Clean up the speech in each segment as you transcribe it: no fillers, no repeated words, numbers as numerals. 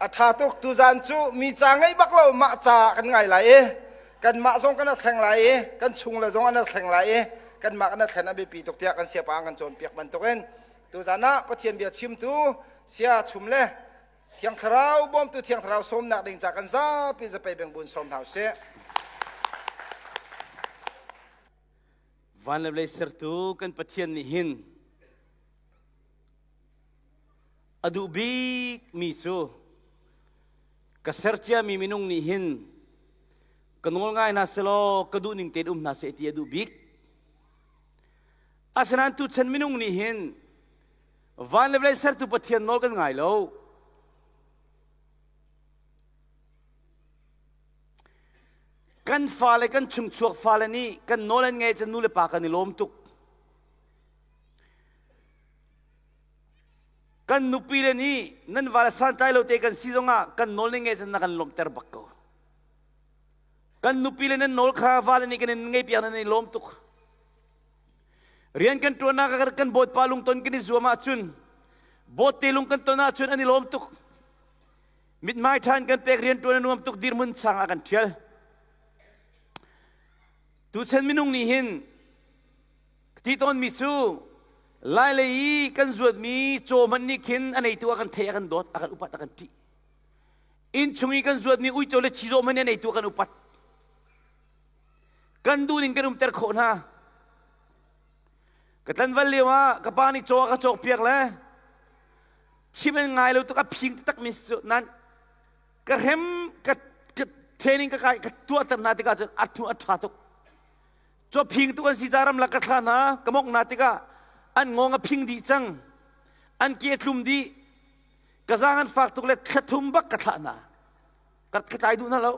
A ṭha tuk tuzaan cu mi ca ngeih bak lo mah ca kan ngai lai i kanmah zong kan thleng lai i kan chung le zong an thleng lai i kanmah kan thlen a biapi tuk tiah kan siapa kan cawnpiak bantukin tuzaan ah Pathian bia chimtu sia chum le Thiang Thlarau bawmtu Thiang Thlarau sawmnak ding ca kan zapi zapei bengbun sawm hna usih. Van le vawlei sertu kan Pathian nih hin a duh bikmi cu ka ser ciami minung nih hin ka nawl ngai hna selaw ka duh ning tein um hna seh ti a duh bik. Asinain tuchan minung nih hin van le vawlei sertu Pathian nawl kan ngai lo. Kan fale kan chungchuak fale nih kan nawl an ngaih cun nu le pa kan i lawm tuk. Kan nupi le nih nan vale santlai lo te kan si zongah kan nawl nan ngaih cun na kan lawmhter bak ko. Kan nupi le nan nawl kha vale nih kan in ngaihpiak nan i lawm tuk. Rian kan ṭuannak kan bawipa lungton kan i zuam ahcun bawtte lung kan ton ahcun an i lawm tuk. Mithmai ṭhan kan pek rian ṭuan a nuam tuk dirhmun sang ah kan ṭhial. Tuchan minung nih hin ti tawnmi cu Lailei i kan zuatmi caw hmanh nih khin a neitu a kan thei a kan dawt a kan upat a kan ṭih. Inn chung i kan zuatmi uico le chizawh hmanh nih a neitu a kan upat. Kan duhning kan umter khawh hna. Ka tlanval lio ah ka pa nih caw a ka cawkpiak le chim an ngai lo tuk a phing taktak mi cu nan ka hrem ka ka training ka kai ka tuahter hna tikah cun a hnu a ṭha tuk. Caw phing tuk an si ca ramlak ka thla hna ka mok hna tikah an ngawng a phing dih cang an ke a tlum dih ka zaang an fak tuk le thla thum bak ka thlah hna ka ka tlai duh hna lo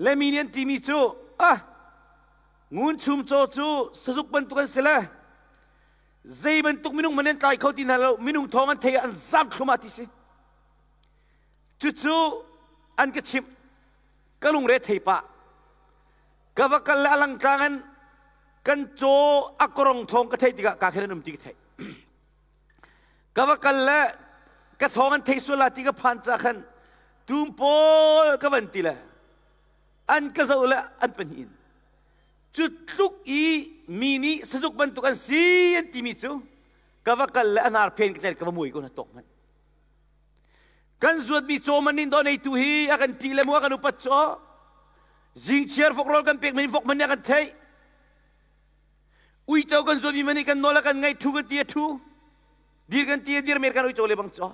Le mi nih an timi cu ah ngun chum caw cu sazuk bantuk an si le zei bantuk minung man an tlai kho ti hna lo minung thawng an thei an zam thlum ah ti si cucu an ka chimh ka lungre thei pah ka va kal le alang tlang in kan caw a korong thawng ka theih tikah ka khen an um ti ka theih ka va kal le ka thawng an thei sual la ti ka phan ca khan tum pawl ka van ti le an ka zoh le an pahnih in cu tluk i mi nih sazuk bantuk an si an timi cu ka va kal le a hnar phen ka tlen ka va mui ko na tawk hmanh kan zuatmi caw man in do neitu hi a kan ṭih le mu a kan upat cu zingchiar vok rawl kan pek men vok man nih a kan theih Uico kan zuatmi man nih kan nawl a kan ngaih ṭhu kan ti a ṭhu dir kan ti a dir mer kan uico le bang caw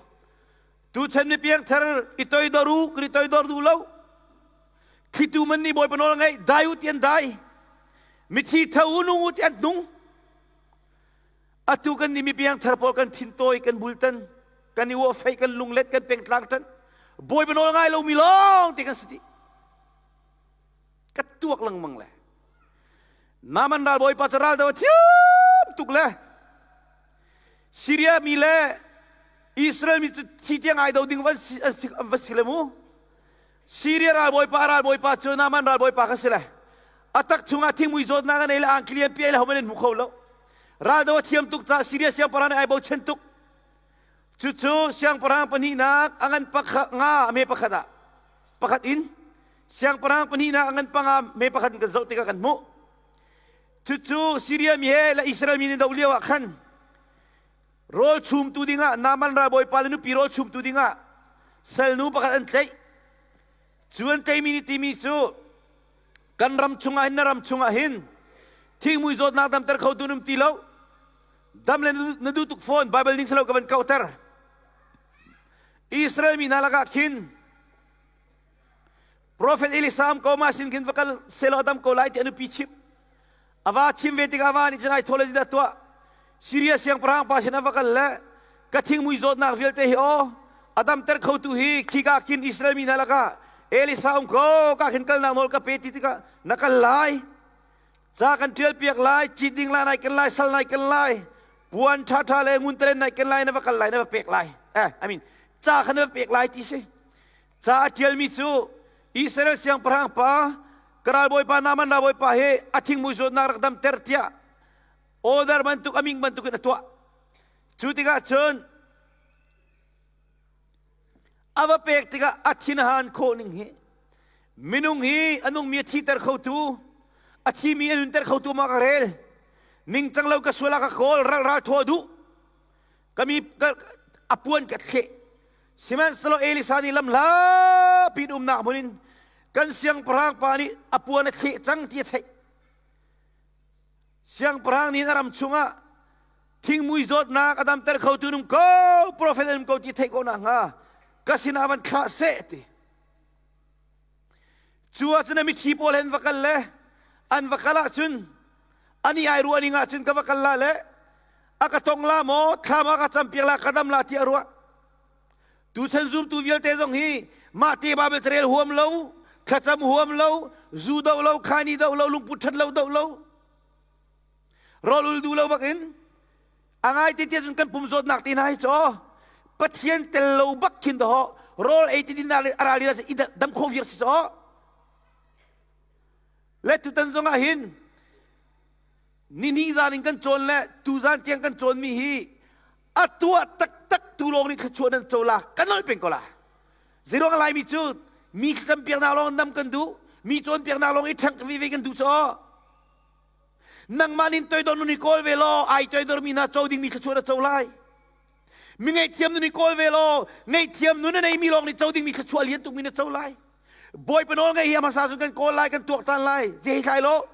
tuchan mi piangthar i toidor u kan i toidor duh lo thlitu man nih bawipa nawl ngaih dai u ti an dai mithi tho u nung u ti an nung atu kan nih mi piangthar pawl kan thintawi kan bultan kan i uahfei kan lunglet kan pengtlang tan bawipa nawl ngai lomi lawng te kan si ti ka tuak lengmang le Naaman ralbawipa cu ral do a thiam tuk le Syria mi le Israel mi cu thi tiang ai do ding van si, an si, an va si le mu Syria ralbawipa ralbawipa cu Naaman ralbawipa kha si le a tak chungah thingmui zawtnak a nei le angki lian pi le homan in hmu kho lo ral do a thiam tuk caah Syria siangpahrang nih ai bochan tuk cucu siangpahrang pahnihnak a ngan pakhat nga a me pakhat ah pakhat in Siangpahrang pahnihnak a ngan panga me pakhat in kan zoh tikah kan hmuh. Cucu Syria mi he le Israel mi nih doh lio ah khan rawl chumtu dingah Naaman ralbawipa le nupi rawl chumtu dingah salnu pakhat an tlaih. Cu an tlaihmi nih timi cu kan ram chungah hin na ram chungah hin thingmui zawtnak damter khotu an um ti lo. Dam le na duh tuk fawn Bible ning silo ka van kauhter. Israel mi hna lakah khin Profet Elisa am ko ma sin khin va kal selaw dam ko lai ti a nupi chimh. A va chim ve tikah a va nih cun ai thaw le dah tuah. Syria siangpahrang pa sin a va kal le ka thingmui zawtnak vialte hi aw a damter khotu hi khika khin Israel mi hna lakah Elisa um ko ka khin kalnak nawl ka pe ti tikah na kal lai ca kan ṭial piak lai cit ding lai nai ken lai sal nai ken lai puan ṭhaṭha le ngun talen nai ken lai na va kal lai na va pek lai eh I mean ca kha na va pek lai ti si Ca a ṭialmi cu Israel siangpahrang pa ka ralbawipa Naaman ralbawipa hi a thingmui zawtnak rak damter tiah order bantuk a ming bantukin a tuah. Cu tikah cun A va pek tikah a thinhan khawh ning hi minung hi a nungmi a thiter khotu a thimi a nunter khotu ma ka rel ningcang lo ka sual ah ka kawl ral ral thaw duh ka mi a puan ka thleh sihmanhsehlaw Elisa nih lam hlapi in umnak hmun in kan siangpahrang pa nih a puan a thleh cang ti a theih siangpahrang nih a ram chungah thingmui zawtnak a damter khotu nung ko profet an um ko ti theih ko nakhnga ka sinah van thlah seh ti cu ahcun a mithi pawl he an va kal le an va kal ahcun ani ai ruah ning ahcun ka va kal la le a ka tong la maw thlam a ka campiak la ka dam la ti a ruah tuchan zumtu vialte zong hi mah te Bible carel huam lo thlacam huam lo zu do lo khani do lo lungput ṭhat lo do lo rawl ul duh lo bak in a ngai te tiah cun kan pum zawtnak te hna hi caw Pathian tel lo bak khin daw rawl ei ti din a ral i dam kho viar si caw le tutan zong ah hin ni hnih zan in kan cawn le tu zan tiang kan cawn mi hi a tuah taktak tu lawng nih thluachuah nan co la kan nolh peng ko la zeiruang laimi cu mi thlacam piaknak lawng nam kan duh mi cawn piaknak lawng i ṭhengh ve ve kan duh caw Nangmah nin toidor nun hi kawl ve law ai toidor mi hna co dingmi thluachuah na co lai. Mi ngaihthiam nun hi kawl ve law ngaihthiam nun a neimi lawng nih co dingmi thluachuah lian tukmi na co lai. Bawipa nawl ngaih hi a hmasa cun kan kawl lai kan tuaktan lai. Zei hlai lo.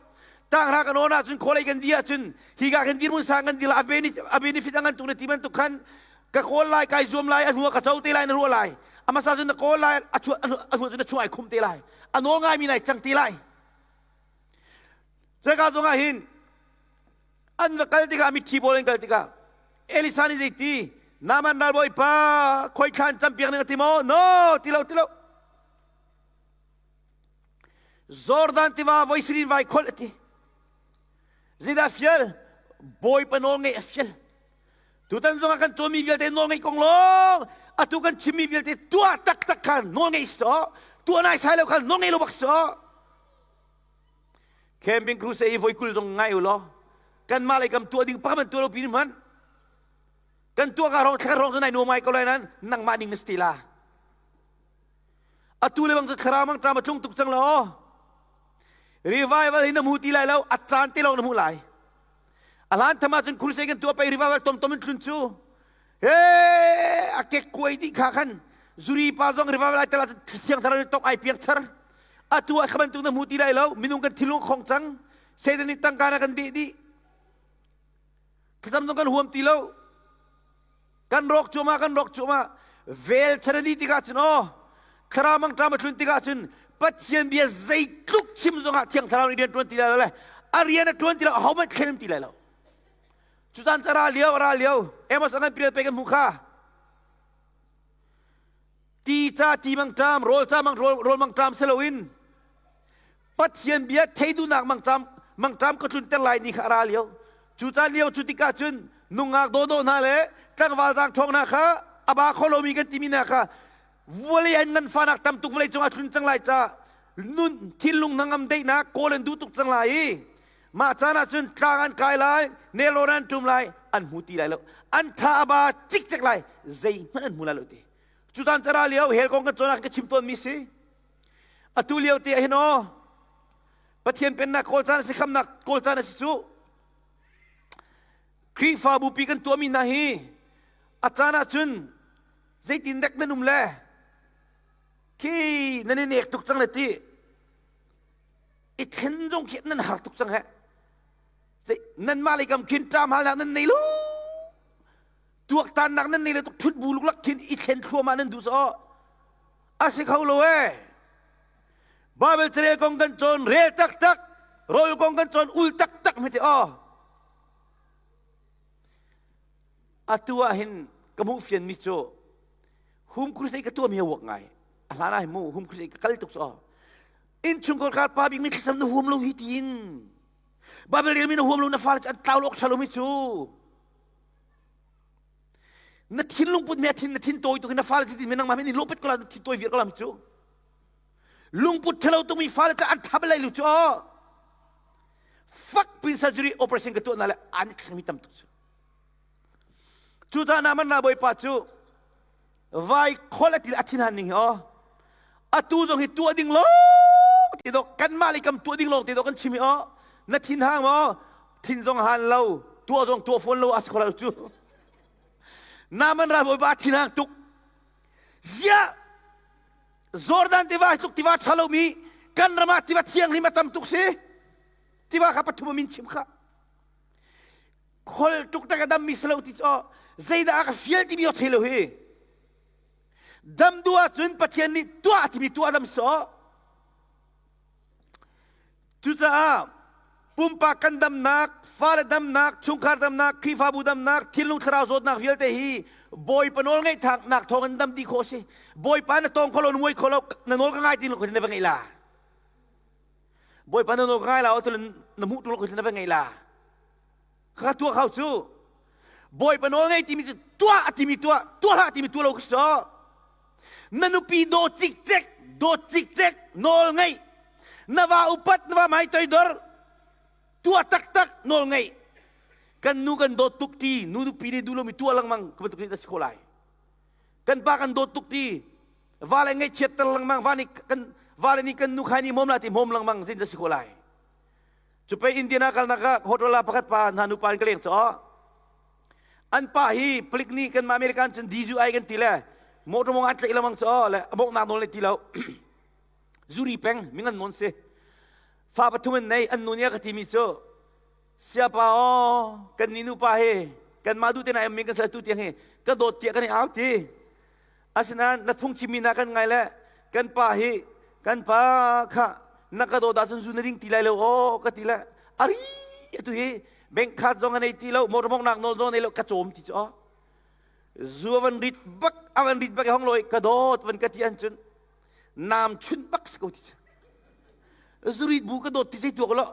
Tanghra kan awn ahcun khualei kan di ahcun higa kan dirhmun sang kan dir a benefit a ngan tuk na ti bantuk khan ka kawl lai kai zuam lai a hnu ah ka co te lai na ruah lai. A hmasa cun na kawl lai a hnu cun na chuah ai khum te lai. A nawl ngaimi nai cang te lai. Cuka zongah hin an va kal tikah mithi pawl an kal tikah Elisa nih zeiti Naaman ralbawipa khoi thlan campiak ning a ti maw? No, ti lo, ti lo. Jordan tiva voi sirin vai kholh a ti. Zeidah fial? Bawipa nawl ngeih a fial. Tutan zongah kan cawnmi vialte nawl ngeih kong lawng atu kan chimmi vialte tuah taktak kha nawl ngeih sawh tuah nai sai lo kha nawl ngei lo bak sawh Camping crusade i voi 20 zong ngai u law kanmah lei kam tuah ding pakhat man tuah lo pin hman kan tuah ka rong thla rong cu nai nuam ngai ko lai nan nangmah ning na si ti la atu le bang cu thlarau mang ṭam a tlung tuk cang lo revival hi na hmu ti lai lo a caan te lawng na hmuh lai a hlan tham ahcun crusade kan tuah pei revival tomtom in tlun cu he a kek kuai dih kha khan zuri pa zong revival ai tel ahcun thiang thar tok ai piang thar atu ah kha bantuk na hmu ti lai lo minung kan thilung khong cang Satan nih tangka na kan deh dih thlacam zong kan huam ti lo kan rawk cuahmah kan rawk cuahmah vel chan a dih tikah cun aw thlarau mangṭam a tlun tikah cun Pathian bia zeitluk chim zongah thiang thlarau nih rian ṭuan ti lai lo le a rian a ṭuan ti lo ahohmanh thlen ti lai lo cutan ca ra lio ra lio Amos a ngan pirial pe kan hmuh kha Ti ca ti mangṭam, rawl ca mang rawl mangṭam si loin Pathian bia thei duhnak mangṭam mangṭam ka tlunter lai ni kha a ra lio. Cu caan lio cu tikah cun nungak dawdawh hna le tlangval zaangṭhawng hna kha a ba kho lomi kan timi hna kha vawlei an nganfahnak tam tuk vawlei cungah tlun cang lai ca nun thinlung hnangam daihnak kawl an duh tuk cang lai i mah caan ah cun tlang an kai lai nelrawn an ṭum lai an hmu ti lai lo an tha a ba cikcek lai zeihmanh an hmu lai lo ti Cutan cara lio hell kong kan cawn ah ka chim tawnmi si. Atu lio te ah hin aw Pathian pennak kawl caan a si khamnak kawl caan a si cu. Khrihfabu pi kan tuahmi hna hi a caan ah cun zeitin dek nan um le khi nan i nek tuk cang le ti i thlen zong khi nan har tuk cang he nanmah lei kam khin ṭam halnak nan nei lo tuaktannak nan nei le tuk ṭhut bu luklak khin i thlen thluahmah nan duh caw a si kho lo ee Bible carel kong kan cawn rel taktak rawl kong kan cawn ul taktak hme te aw atu ah hin ka hmuh fian mi cu hum crusade ka tuah mi a wak ngai a hlan ah hin mu hum crusade ka kal tuk cu innchungkhar kar pa bik mi thlacam na huam lo hi tiin Bible rel mi na huam lo na fale cu an tlau lo awk lo mi cu Na thinlung put me thin na thin tawi tuk na fale ci tin nangmah min lopet ko la na thin tawi vir ko lam cu lungput thelo tuk mi fale ca an thap lai lu cu fak pin surgery operation ka tuah na le an thleng mi tam tuk cu cu ta na man na bawipa cu. Vai khol a ti a thinhan ning hi aw. Atu zong hi tuah ding lawng ti dok kanmah le kam tuah ding lawng ti dok kan chim hi aw. Na thin hang maw? Thin zong han lo, tuah zong tuah fawn lo a si kho lo cu. Naaman ralbawipa a thin hang tuk. Ziah Jordan tiva hi tluk tiva ṭha lomi kan ram ah tiva thianghlim a tam tuk si. Tiva kha pathum a min chim kha. Khol tuk tak a dammi si lo ti cu zeidah a ka fial timi awk thei lo hi. Dam duh ahcun Pathian nih tuah timi tuah dam sawh. Cucaah pumpak kan damnak, fale damnak, chungkhar damnak, Khrihfabu damnak, thinlung thlarau zawtnak vialte hi Bawipa nawl ngeihnak thawng in dam dih khawh a si. Bawipa na tawng kho lo, na muai kho lo, na nawl ka ngai ti lo na va ngeih la. Bawipa na nawl ka ngai la, na hmuh tu lo na va ngeih la. Ka tuah kho cu. Bawipa nawl ngei timi cu tuah timi tuah, tuah hlah timi tuah lo ka si. Na nupi daw cikcek, dawt cikcek, nawl ngeih. Na va upat, na va hmai toidor, tuah taktak, nawl ngeih. Kan nu kan dawt tuk ti, nu nupi nih duh lomi tuah lengmang ka bantuk nih si khawh lai. Kan pa kan dawt tuk ti, va le ngaihchiatter lengmang, va nih kan va le nih kan nu khai nih hmawm la ti hmawm lengmang zin si khawh lai. Cupe Indiana kalnak ah hotel ah pakhat pa hna nupa in ka leng caw. An pa hi palik nih kan mah American cun DUI kan ti le motor mong an tlaih lengmang cu le a mawknak nawl nei ti lo. Zuri peng mingan nawn si. Fa pathum an nei an nu nih a ka timi cu siapa aw kan ni nupa hi kan mah duh te na em kan sal tu tiang hi ka dawt tiah kan i au ti. Asinain na phungchimmi na kan ngai le kan pa hi kan pa kha na ka dawt ahcun zu na ding ti lai lo aw ka ti le ari atu hi bank card zong a nei ti lo motor mawngnak nawl zong a nei lo ka cawm ti cu aw zu a van rit bak a van rit bak i hong loi ka dawt van ka ti an cun nam chun bak si ko ti cu zu rit bu ka dawt ti zei tuak lo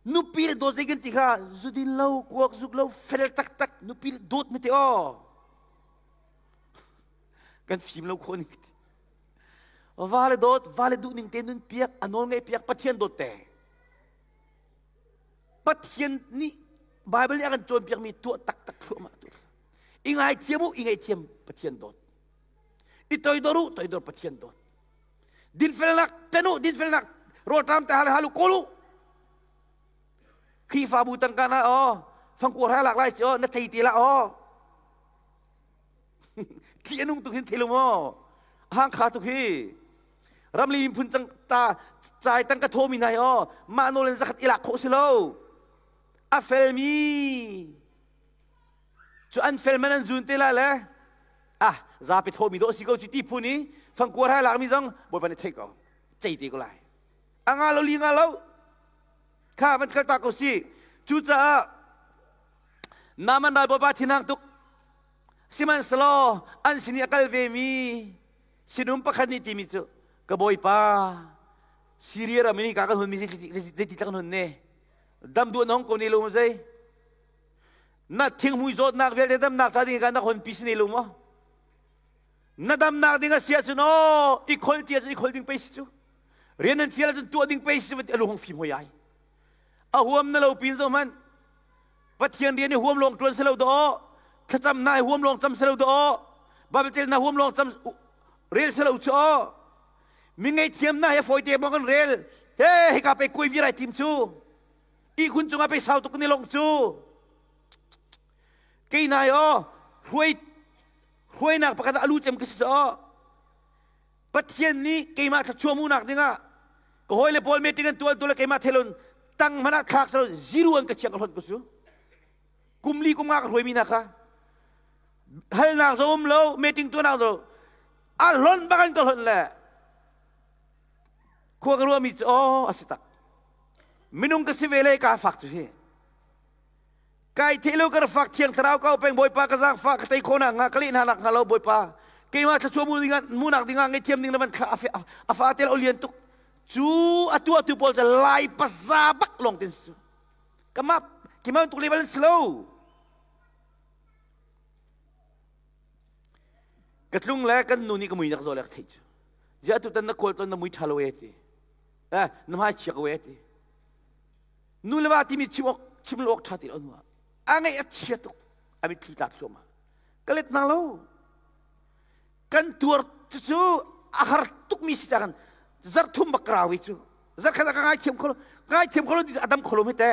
nupi le dawt zei kan ti kha zu din lo kuak zuk lo fel taktak nupi le dawt mi te aw Kan fim lo khawh ning va le dawt va le duh ning te nun piak a nawl ngaih piak Pathian dawt te Pathian nih Bible nih a kan cawnpiak mi tuah taktak thluahmah tu i ngaithiam u i ngaihthiam Pathian dawt i toidor u toidor Pathian dawt dinfelnak ten u dinfelnak rawlṭam te hal hal u kawl u Khrihfabu tangka na aw fangkuar ha lak lai ci aw na thei ti la aw Thi a nung tuk hin thei lo maw? Hang kha tuk hi. Ramli miphun cang ta cai tang ka thomi hna hi aw mah nawl in zakhat ilak khawh si lo. A felmi cu an fel man an zun te la le ah zapi thomi dawh si ko cu ti phun i fangkuar hai lakmi zong bawipa nih thei ko cei te ko lai a nga lo li nga lo kha van kal ta ko si cucaah Naaman ralbawipa thinhang tuk. Sihmanhsehlaw an sin i a kal vemi sinum pakhat nih timi cu ka bawipa Siria ram in hika kan hun mi zeiti kan hun ne dam duh na hong ko ne lo zei na thinghmui zawtnak vialte damnak ca ding ka na hon pi si ne lo maw na damnak ding a si ahcun aw i khol ti ahcun i khol ding pei si cu rian nan fial ahcun tuah ding pei si cu a lu hong fim hoi ai a huam na lo pin zo hmanh Pathian rian i huam lawng ṭuan si lo dawh, thlacam na i huam lawng cam si lo dawh, Bible tel na huam lawng cam rel si lo cu aw. Mi ngaihthiam na he fawite maw kan rel. He hika pe kuai virai tim cu. Ihkhun cungah pe sau tuk ni long cu. Kei nai aw hruai hruainak pakhat alu cem ka si aw. Pathian nih keimah thluachuah hmuhnak dingah ka hawile pawl meeting an tuan tu le keimah thelon tang hmanh ah thlak salo zero an ka chiang ka hlon ko su kum li kum nga ka hruaimi hna kha halnak zong um lo meeting tuanak lo a hlon bak an ka hlon le khua ka ruahmi cu aw a si tak minung ka si ve le ka fak cu hi Kai theh lo ka fak thiang thlarau ka peng Bawipa ka zaangfah ka tei khawh nak hnga ka leh hna nak hnga lo Bawipa keimah thluachuah mu dingah mu nak dingah ngaihthiam ding na van thlah a fa te lo lian tuk cu a tuahtu pawl cu lai paza bak lawng tin su kama kima tuk level si lo ka tlung le kan nu nih ka mui nak zo le ka theih cu zia tu tan na kawl ton na mui tha lo e ti eh na hmai chia ko e ti Nu le va timi chim awk chim lo awk ṭha ti lo hnuah a ngaih a chia tuk a mitthli tla thluahmah ka let hna lo. Kan tuar cu a har tukmi si cang zarh thum bak rawi cu zarh khat ah ka ngaithiam kho ngaithiam kho lo a dam kho lo hme te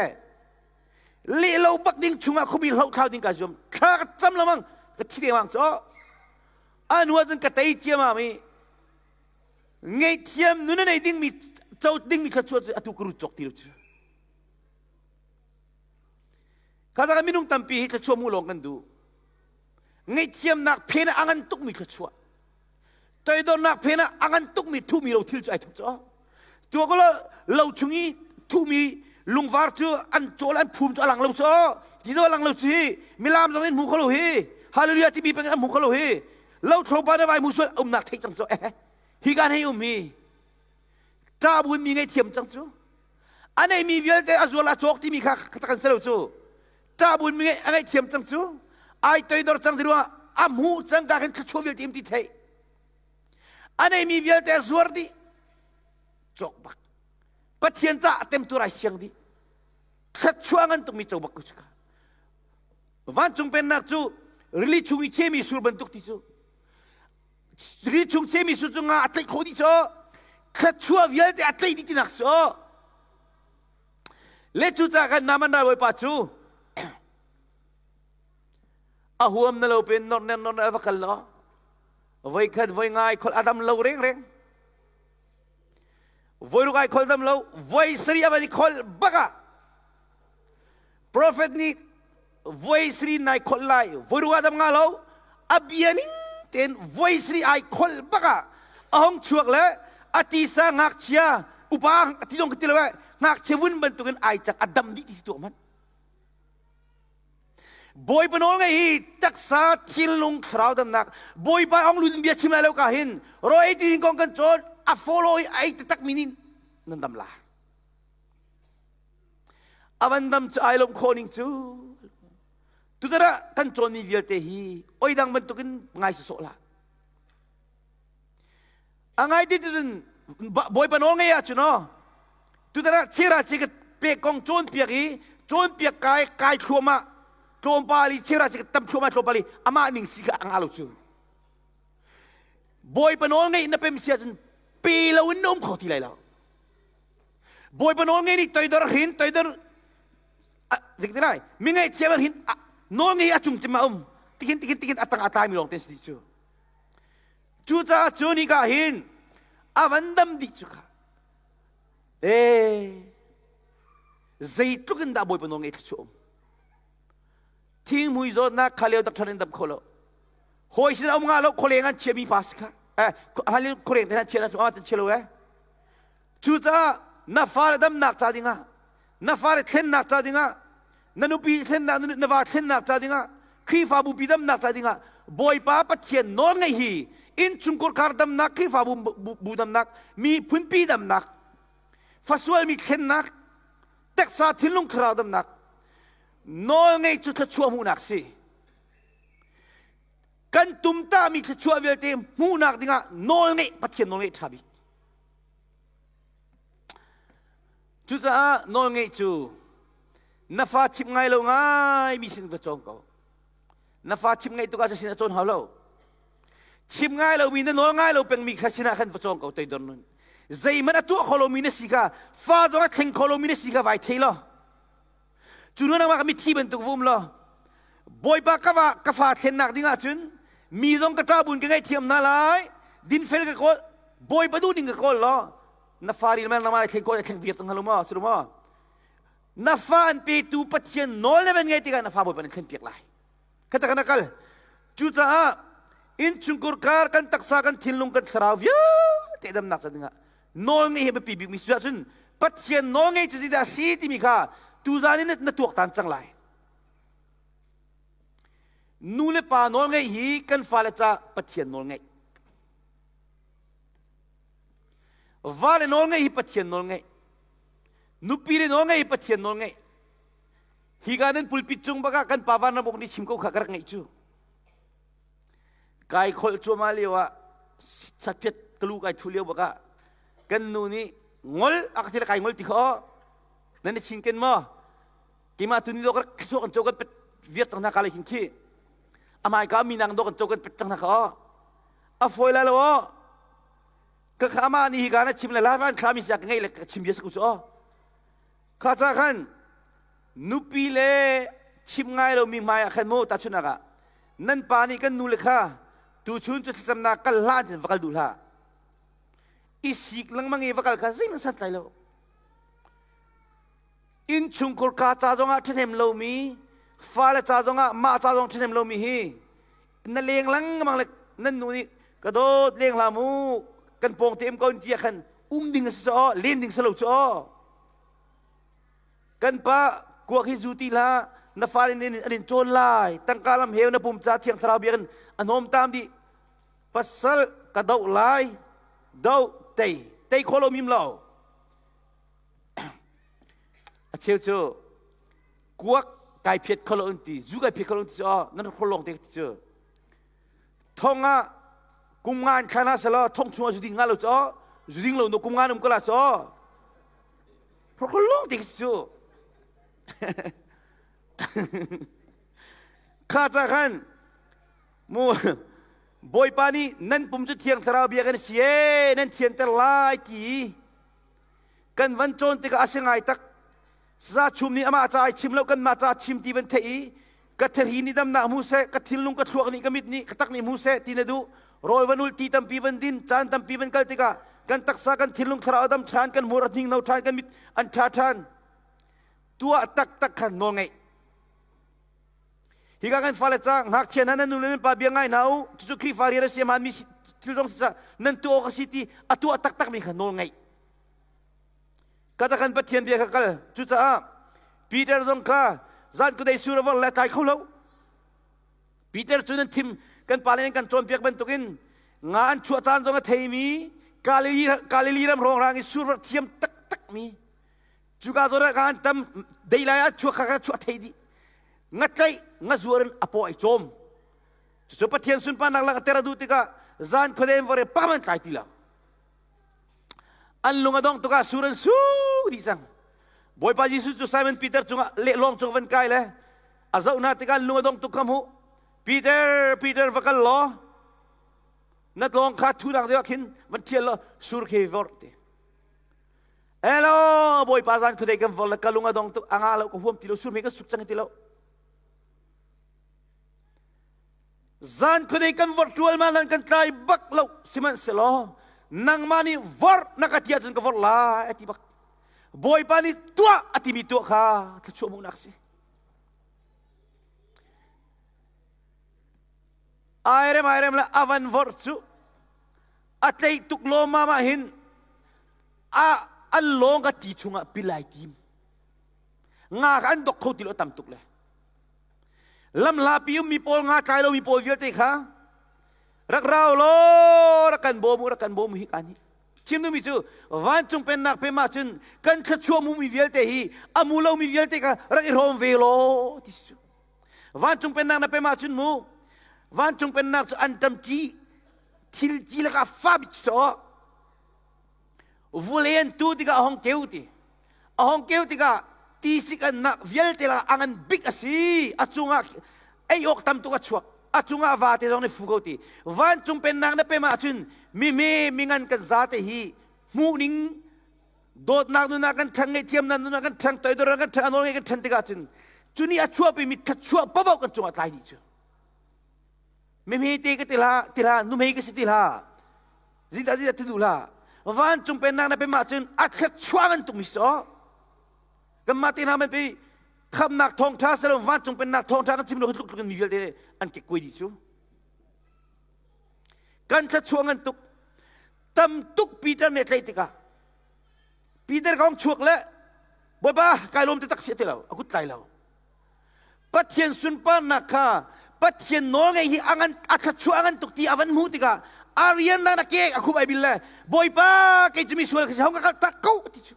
leh lo bak ding chungah khuami hloh thlau ding ka zuam thla ka cam lamang ka thi dengmang cu anu ah cun ka tei ciamam i ngaihthiam nun a nei dingmi co dingmi kha cu atu ka rut cawk ti lo cu Kha minung tampi hi thluachuah mu lawng kan duh. Ngaihthiamnak phen ah a ngan tukmi thluachuah. Toidornak phen ah a ngan tukmi thuhmi lo thil cu ai thup cu. Tua ko lo chung i thuhmi lungvar cu an cawl an phum cu a lang lo cu. Ti zo a lang lo cu hi milam zong in hmu kho lo hi. Hallelujah timi peng an hmu kho lo hi. Lo thlopa na vai mu sual umnak theih cang cu. Eh, hi kan hei um hi. Ṭah buin mi ngaihthiam cang cu. A neimi vialte a zual a cawk timi kha kan si lo cu. Ṭah buin mi a ngaihthiam cang cu. Ai toidor cang ti ruangah a hmuh cang ka khin thluachuah vialte im ti theih. A neimi vialte a zuar dih. Cawk bak. Pathian caah a temtur ai siang dih. Thluachuah ngan tukmi co bak ko cu ka. Vancung pennak cu rili chung i chemi sur bantuk ti cu ri chung chemi su cu nga a tlaih khawh dih cu thluachuah vialte a tlaih dih tinak cu le cucaah kan Naaman ralbawipa cu a huam na lo pen nor ner nor ner va kal lo voi khat voi ngai khol adam lo reng reng voi ruk ai khol dam lo voi sari avan i khol baka Profet nih voi sri nai kholh lai voi ruah dam nga lo a bia ning tein voi sri ai kholh bak ah a hong chuak le a tisa ngakchia upa ti zong ka ti lo eh ngakchia vun bantukin ai cak a dam dih ti tuah man Bawipa nawl ngei hi taksa thinlung thlarau damnak Bawipa ong lu bia chim lai lo ka hin ro ei ti kong kan cawn a follow i ai taktak mi nih nan dam la A van dam cu ai lawmh khawh ning cu tutan ah kan cawnmi vialte hi oi dang bantukin ngai sawsawh hlah. A ngai ti cun Bawipa nawl ngei ahcun aw tutan ah chira chi ka pek kong cawnpiak i cawnpiak kai kai thluahmah tlawmpal i chira chi ka tam thluahmah tlawmpal i amah ning si kha a ngah lo cu. Bawipa nawl ngeih na pem si ahcun pe lo in na um kho ti lai lo. Bawipa nawl ngei nih toidor hrin toidor zik ti lai mi ngaihthiam hin nawl ngei a cung cim a um tikin tikin tikin a tang a tlai mi lawng te si cu cucaah cu ni ka hin a van dam dih cu kha ee zeitluk in dah Bawipa nawl ngei thluachuah um thingmui zawtnak kha leo doctor in dam kho lo hawi sin um nga lo khualeng an chia mi pa si kha eh khualeng te chia na chu ah chia lo eh Cucaah na fale damnak ca dingah, na fale thlennak ca dingah, na nupi thlennak, na va thlennak ca dingah, Khrihfabu pi damnak ca dingah Bawipa Pathian nawl ngeih hi innchungkhar kar damnak, Khrihfabu bu damnak, miphun pi damnak, fasualmi thlennak, taksa thinlung thlarau damnak, nawl ngeih cu thluachuah hmuhnak si. Kan tumtahmi thluachuah vialte hmuhnak dingah nawl ngeih Pathian nawl ngeih ṭha bik. Cucaah nawlngeih cu na fa chimh ngai lo ngai mi sin va cawng ko. Na fa chimh ngaih tuk ahcun sin a cawn hau lo. Chim ngai lomi na nawl ngai lo pengmi kha sinah khan va cawng ko toidor nun. Zeihmanh a tuah kho lomi na si kha fa zong a thleng kho lomi na si kha vai thei law. Cu nu nangmah mithi bantuk va um law Bawipa ka va ka fa thlennak ding ahcun mi zong ka ṭah buin ka ngaihthiam hna lai dinfel ka kawl Bawipa duh ning ka kawl law na fa ri nangmah lai thleng kawl thleng viar cang hna maw si maw na fa an petu Pathian nawl na van ngai tikah na fa Bawipa nan thlen piak lai kata kana kal cucaah innchungkhar kar kan taksa kan thinlung kan thlarau vialte damnak ca dingah nawl ngeih hi biapi bikmi cu ahcun Pathian nawl ngei cu zeidah a si timi kha tuzan in na tuaktan cang lai. Nu le pa nawl ngeih hi kan fale ca Pathian nawl ngeih. Va le nawl ngeih hi Pathian nawl ngeih. Nupi le nawl ngeih hi Pathian nawl ngeih. Hi ka nan pulpit cung bakah kan pa van ramuk nih chim ko kha ka rak ngeih cu. Kai kholh cuahmah lio ah chatpiat ka lu kai thu lio bakah kan nu nih ngol a ka ti le kai ngol ti kho nan i chinken maw keimah tu ni do kan chuak kan cho kan pet viat cang hna ka le hin khi amai ka mi nang do kan cho kan pet cang hna kha. A fawi lai lo aw. Ka kha ama ni hi ka na chim le lai van thlami sia ka ngeih le ka chim bia sa ku cu aw. Kha ca khan nupi le chim ngai lomi hmai ah khan mu tahchunhnak ah nan pa nih kan nu le kha tuchun cu thlacamnak kal hlah tin va kal duh hlah. I sik lengmang i va kal kha zeihmanh santlai lo. Innchungkhur ka ca zongah ṭhahnem lomi, fale ca zongah mah ca zong ṭhahnem lomi hi na leng lengmang le nan nu nih ka dawt leng hlah mu kan pawng te um ko ti ah khan um ding a si cu len ding si lo cu kan pa kuak hi zu ti hlah na fale nih an in cawn lai tangka lam heu na pum ca thiang thlarau bia kan a hnawm tam dih pasal ka doh lai doh tei tei kho lo mim lo A cheu cu kuak kai phiat kho lo an ti, zu kai phiat kho lo an ti cu oh, nan rak lawng te ti cu. Thong ah kum nga an thla na selaw thong chung ah zu ding nga lo cu oh, zu ding lo no kum nga um ko la cu oh. Rak lawng te cu. Kha ca khan mu Bawipa nih nan pum cu thiang thlarau bia kan si e nan thianter lai ti kan van cawn tikah a si ngai tak za chum nih amah ca ai chim lo kanmah ca chim ti van theih i ka thari nih damnak hmu seh ka thinlung ka thluak nih ka mit nih ka tak nih hmu seh ti na duh rawl van ul ti tampi van din caan tampi van kal tikah kan taksa kan thinlung thlarau dam ṭhan kan hmur a hning no ṭhan kan mit an ṭha ṭhan tuah taktak khan nawl ngeih Hika kan fale ca ngakchia hna nan nu le nan pa bia ngai hna u cucu Khrihfa rian a si hmaanmi thil zong si nan tuah awk a si ti a tuah taktakmi kha nawl ngeih. Ka kan Pathian bia kha kal. Cucaah Peter zong kha zan kudei sur a vor le tlai kho lo. Peter cu nan thim kan pa le kan cawnpiak bantukin nga an chuah caan zong a theimi Galilee ram hrawng i sur thiam taktakmi Cuka zawn ah an tam dei lai ah chuak kha chuah thei dih. Nga tlaih nga zuar in a paw ai cawm. Cucu Pathian sunparnak lak a ter a duh tikah zan khuadem vore pam an tlai ti lo. An lung a dong tukah sur an su dih cang. Bawipa Jesuh cu Simon Peter cungah lehlawng cung van kai le a zoh hna tikah an lung a dong tuk kha hmuh. Peter, Peter va kal law na tlawng kha thu dang deuh ah khin van ṭhial law sur khi vor ti. Hello, Bawipa zan khuadei kan vol le ka lung a dong tuk a nga lo ka huam ti lo surmi kan suk cang ti lo. Zan khuadei kan vor tual ma nan kan tlai bak lo sihmanhsehlaw nangmah nih vor na ka ti ahcun ka vor lai a ti bak. Bawipa nih tuah a timi tuah kha thluachuah hmuhnak si. Airem airem le avan vor cu a tleih tuk lawmmam ah hin a an lawng ka ti chungah pilai tim nga kha an dok kho ti lo tam tuk le lamhlapi ummi pawl nga tlai lomi pawl vialte kha rak rau law rak kan bawm u rak kan bawm u hi kan hi chim duhmi cu vancung pennak pem ahcun kan thluachuah mumi vialte hi a mu lomi vialte kha rak i hrawm ve law ti cu vancung pennak na pem ahcun mu vancung pennak cu an tam ci thil ci lakah fa bik sawh vulei an tu tikah a hong keu ti a hong keu tikah tisik an nak vialte lakah a ngan bik a si a cungah ei awk tam tuk a chuak a cungah vate zong nih fu ko ti vancung pennak na pem ahcun mime mingan kan zate hi hmuh ning dawtnak nunah kan ṭhang ngaihthiamnak nunah kan ṭhang toidor kan ṭhang a nawl ngei kan ṭhan tikah cun cu nih a chuahpi mi thluachuah paoh kan cungah tlai dih cu Mihmete ka ti hlah, ti hlah, nuhmei ka si ti hlah. Zeidah zeidah ti duh hlah. Vancung pennak na pem ahcun a thluachuah bantuk mi si. Kanmah te hna man pe khamnak thawngṭha si lo vancung pennak thawngṭha kan chim lo tluk tluk in mi vialte an kekkuai dih cu. Kan thluachuah ngan tuk. Tam tuk Peter nih tlaih tikah Peter kong chuak le Bawipa kai lawm te tak si ti lo a kut tlai lo Pathian sunparnak kha Pathian nawlngei hi a ngan a thluachuah a ngan tuk ti a van hmuh tikah a rian na ke a khup ai bil le Bawipa kei cu misual ka si hong ka kal tak ko ti cu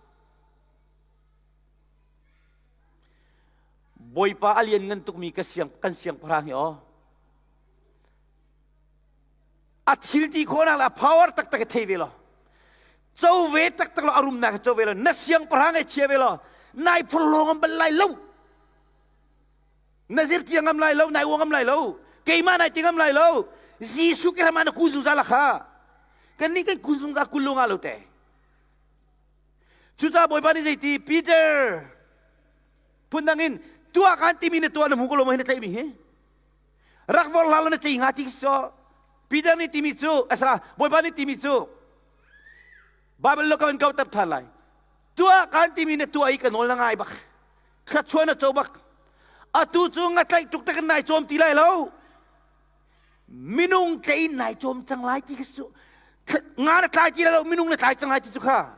Bawipa a lian ngan tukmi ka siang kan siangpahrang hi aw a thil ti khawhnak le a power taktak hi thei ve law co ve taktak law a rumnak hi co ve law na siangpahrang hi chia ve law nai phurhlaw ngam bal lai lo na zirtia ngam lai lo nai uang ngam lai lo keimah nai ti ngam lai lo. Jesuh ke ram ah na kun zungzal kha. Kan nih kan kun zungzal kun lo nga lo te. Cucaah Bawipa nih zeiti Peter phundang in tuah kan timi na tuah na hmu ko lo ma hi na tlaihmi hi rak vor hlah law na cei hnga ti so Peter nih timi cu asra Bawipa nih timi cu Bible lo ka van kau tap than lai tuah kan timi na tuah i ka nawl na ngai bak thluachuah na co bak atu cu nga tlaih tuk tak in nai cawm ti lai lo minung tlei in nai cawm cang lai ti khi cu nga na tlai ti lai lo minung na tlai cang lai ti cu kha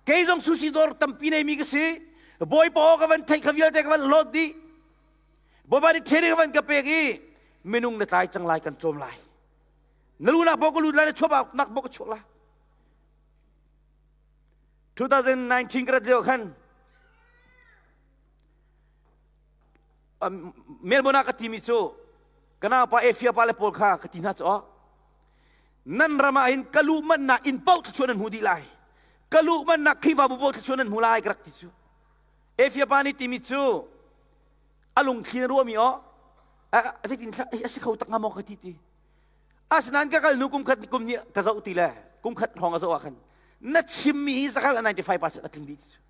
kei zong sushi dawr tampi nei mi ka si bawipa aw ka van theih kha vialte ka van hlawt dih bawipa nih theri ka van ka pek i minung na tlai cang lai kan cawm lai na lu nak bawk ka lut lai na chuah nak bawk ka chuak lai 2019 ka rat lio khan Melbourne ah ka timi cu ka naupa Efia pa le pawl kha ka ti hna cu nan ram ah hin ka luh mannak inn paoh thluachuah nan hmu dih lai ka luh mannak Khrihfabu paoh thluachuah nan hmu lai ka rak ti cu Efia pa nih timi cu a lungthli na ruahmi aw zeitin a si kho tak hnga maw ka ti ti asinain ka kal hnu kum khat kum nih ka zoh ti le kum khat hrawng a zoh ah khan na chimmi hi zakal 95% a tling dih ti cu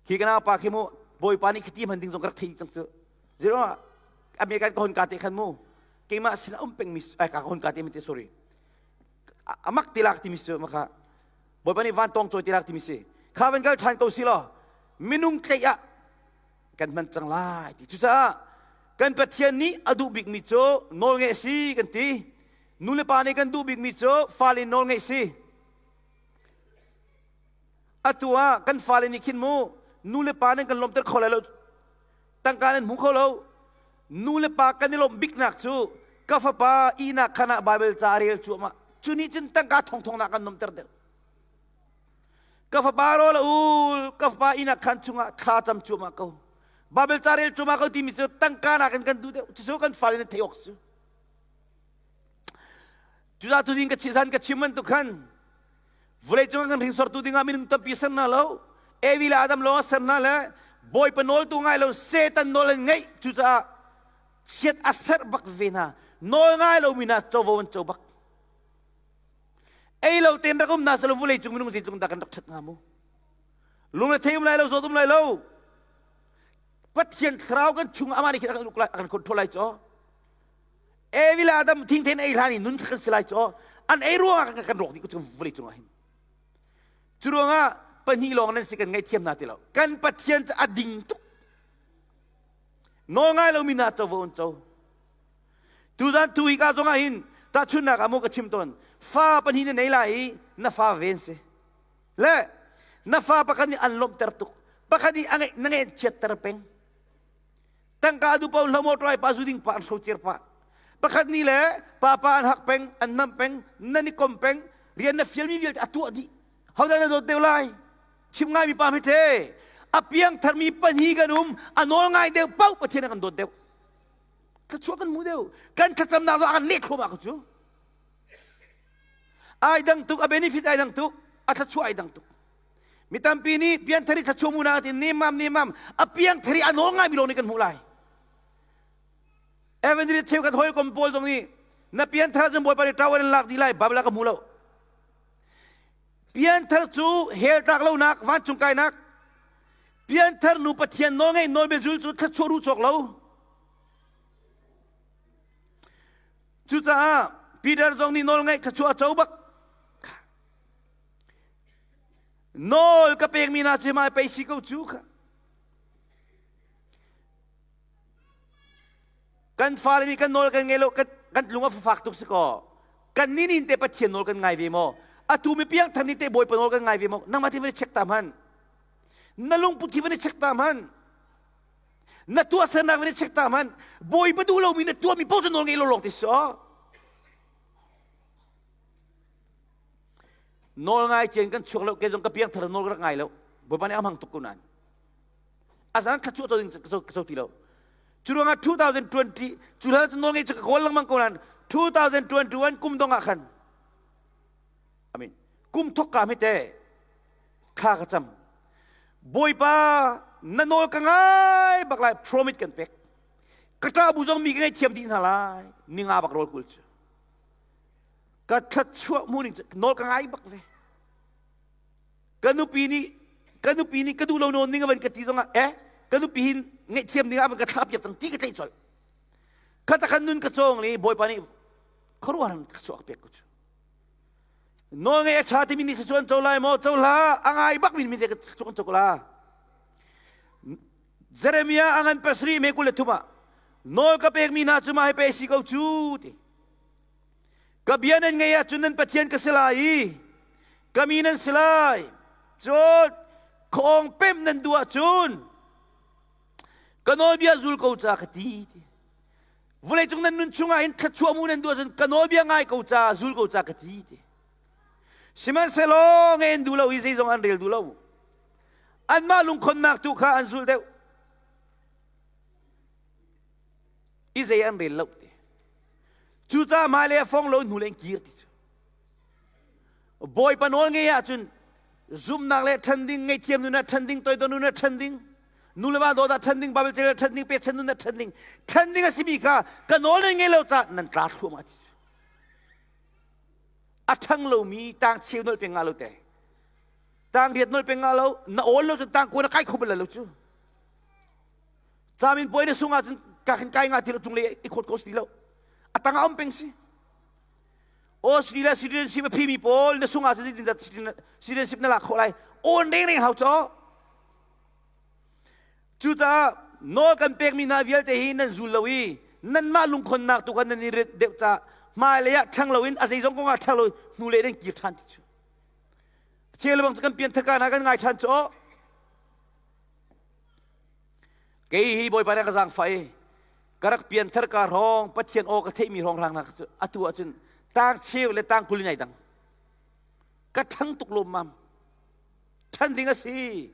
Khi ka naupa khi mu Bawipa nih khiti hman ding zong ka rak thei cang cu. Zero American ka hon ka te khan mu keimah sin um peng mi ai ka hon ka te mi te sorry. Amak tilak timi cu maka Bawipa nih van tong cawi tilak timi si. Kha van kal than ko si law minung tleih ah kan hman cang lai ti. Cucaah kan Pathian nih a duh bikmi cu nawl ngeih si kan ti. Nu le pa nih kan duh bikmi cu fale nawl ngeih si. Atu ah kan fale nih khin mu nu le pa nan kan lawmhter kho lai lo tangka nan hmu kho lo nu le pa kan i lawmh biknak cu ka fapa ihnak khan ah Bible ca a rel cuahmah cu nih cun tangka thongthong nak kan lawmhter deuh ka fapa rawl a ul ka fapa ihnak khan chungah thla cam cuahmah ko Bible ca rel cuahmah ko timi cu tangka nakin kan duh deuh cucu kan fale nan theih awk cu cucaah tuzing ka zan ka chim bantuk khan Vawleicung ah kan hringsortu dingah minung tampi ser hna lo. Evi le Adam lawng a ser hna le Bawipa nawl tu ngai lo Satan nawl an ngeih. Cucaah chiat a serh bak ve hna. Nawl ngai lomi hna covo an co bak. Ei lo tein rak um hna selaw vawleicung minung zeitluk dah kan rak ṭhat hnga mu. Lung le thei um lai lo, zawt um lai lo. Pathian thlarau kan chung amah nih khin a kan uk lai, a kan control lai cu. Evi le Adam thingthen ei hlan i nun kan si lai cu an ei ruangah kan kan rawk dih ko vawlei cungah hin. Cu ruangah pahnih lawng nan si kan ngaihthiam hna ti lo. Kan Pathian cu a ding tuk. Nawl ngai lomi hna covo an co. Tuzan tu hi ka zongah hin tahchunhnak ah maw ka chim tawn. Fa pahnih na nei lai i na fa ven si. Le na fa pakhat nih an lawmhter tuk. Pakhat nih a ngeih na ngeih chiatter peng. Tangka du pau hlo motor pa zu ding pa an hrocer pa. Pakhat ni le papa an hak peng, an nam peng, nan i kom peng, rian na fialmi vialte a tuah dih. Hodah na dawt deuh lai? Chim ngai mi pa mi the. A piang tharmi pahnih kan um, a nawl ngai deuh paoh Pathian a kan dawt deuh. Thluachuah kan hmu deuh. Kan thlacamnak zong a kan leh thluahmah ko cu. Ai dang tuk, a benefit ai dang tuk, a thluachuah ai dang tuk. Mi tampi nih pianthar i thluachuah mu na ti nemam nemam a piangthar i a nawl ngaimi lawng nih kan hmuh lai. Evangelist cheukhat hawikom pawl zong nih na pianthar cun Bawipa nih ṭawan in lak dih lai Bible ah ka hmu lo. Pianthar cu hell tlak lonak vancung kainak pianthar nu Pathian nawlngeih nawlbia zul cu thluachuah ruh cawk lo. Cucaah Peter zong nih nawlngaih thluachuah a co bak. Nawl ka pekmi hna cu hmai pei si ko cu kha. Kan fale nih kan nawl kan ngei lo kan, kan lung a fak tuk si kaw. Kan ni nin te Pathian nawl kan ngai ve maw? Atu mi piang than ni te Bawipa nawl kan ngai ve maw? Nangmah ti van i check ta hman. Na lungput khi van i check ta hman. Na tuahsernak van i check ta hman. Bawipa duh lomi na tuahmi paoh cu nawl ngei lo lawng ti si aw. Nawl ngai cian kan chuak lo ke zong ka piangthar nawl ka rak ngai lo Bawipa nih a hmang tuk ko nain a zan kha chuah ding ka co ti lo cu ruangah 2020 cu hlan cu nawl ngei cu ka kawl lengmang ko nain 2021 kum dong ah khan amin kum thok ka mi te kha ka cam Bawipa na nawl ka ngai bak lai promise kan pek ka ṭa bu zong mi ka ngei thiam dih hna lai ninga bak rawl kul cu. Ka thluachuah hmuh ning nawl ka ngai bak ve. Ka nupi nih ka nupi nih ka duh lo nawn ning a van ka ti zongah eh ka nupi hin ngaihthiam ding ah van ka thlah piak cang ti ka tlaih colh. Kha khan nun ka cawng li Bawipa nih khuaruahhar in thluachuah ka pek ko cu. Nawl ngeih a ṭha timi nih thluachuah an co lai maw? Co hlah. A ngai bak mi nih thluachuah an co la. Jeremiah a ngan pasarih me 23 ah nawl ka pekmi hna cu mah hi pei si ko cu ti. Ka bia nan ngeih ahcun nan Pathian ka si lai i ka mi nan si lai. Cun khawng pemh nan duh ahcun ka nawlbia zul ko ca ka ti. Vawleicung nan nun chungah hin thluachuah mu nan duh ahcun ka nawlbia ngai ko ca zul ko ca ka ti ti. Sihmanhsehlaw nge an duh lo i zeizong an rel duh lo. Anmah lungkhonnak tu kha an zul deuh. I zei an rel lo ti. Cucaah hmailei a fong lo hnu le in kir ti cu. Bawipa nawl ngei ahcun zumhnak le ṭhan ding, ngaihthiam nun ah ṭhan ding, toidor nun ah ṭhan ding, nu le va dawt ah ṭhan ding, Bible cel ah ṭhan ding, pechan nun ah ṭhan ding, ṭhan ding a simi kha ka nawl nan ngei lo caah nan tla thluahmah ti cu. A ṭhang lomi tang cheu nolh peng nga lo te. Tang riat nolh peng nga lo, na awl lo cun tang kua na kai kho bal lo cu. Camin puai na sung ahcun ka khin kai nga ti lo cung le i khawt ko si lo. A tang ah um peng si. Australia citizenship a phimi pawl na sung ahcun zeitindah citizenship na lak khawh lai? Awn reng hau caw. Cucaah nawl kan pekmi hna vialte hi nan zul lo i nanmah lungkhonnak tu kha nan i rit deuh caah hmailei ah ṭhang loin a zeizong kong ah ṭhang lo hnulei nan kir ṭhan ti cu. Cheu le bang cu kan pian thaka hna kan ngai ṭhan cu. Kei hi Bawipa nih ka zaangfah i ka rak pianthar ka hrawng Pathian aw ka theihmi hrawng hrang hna cu atu ahcun tang cheu le tang kul in ai dang. Ka ṭhang tuk lawmmam. Ṭhan ding a si.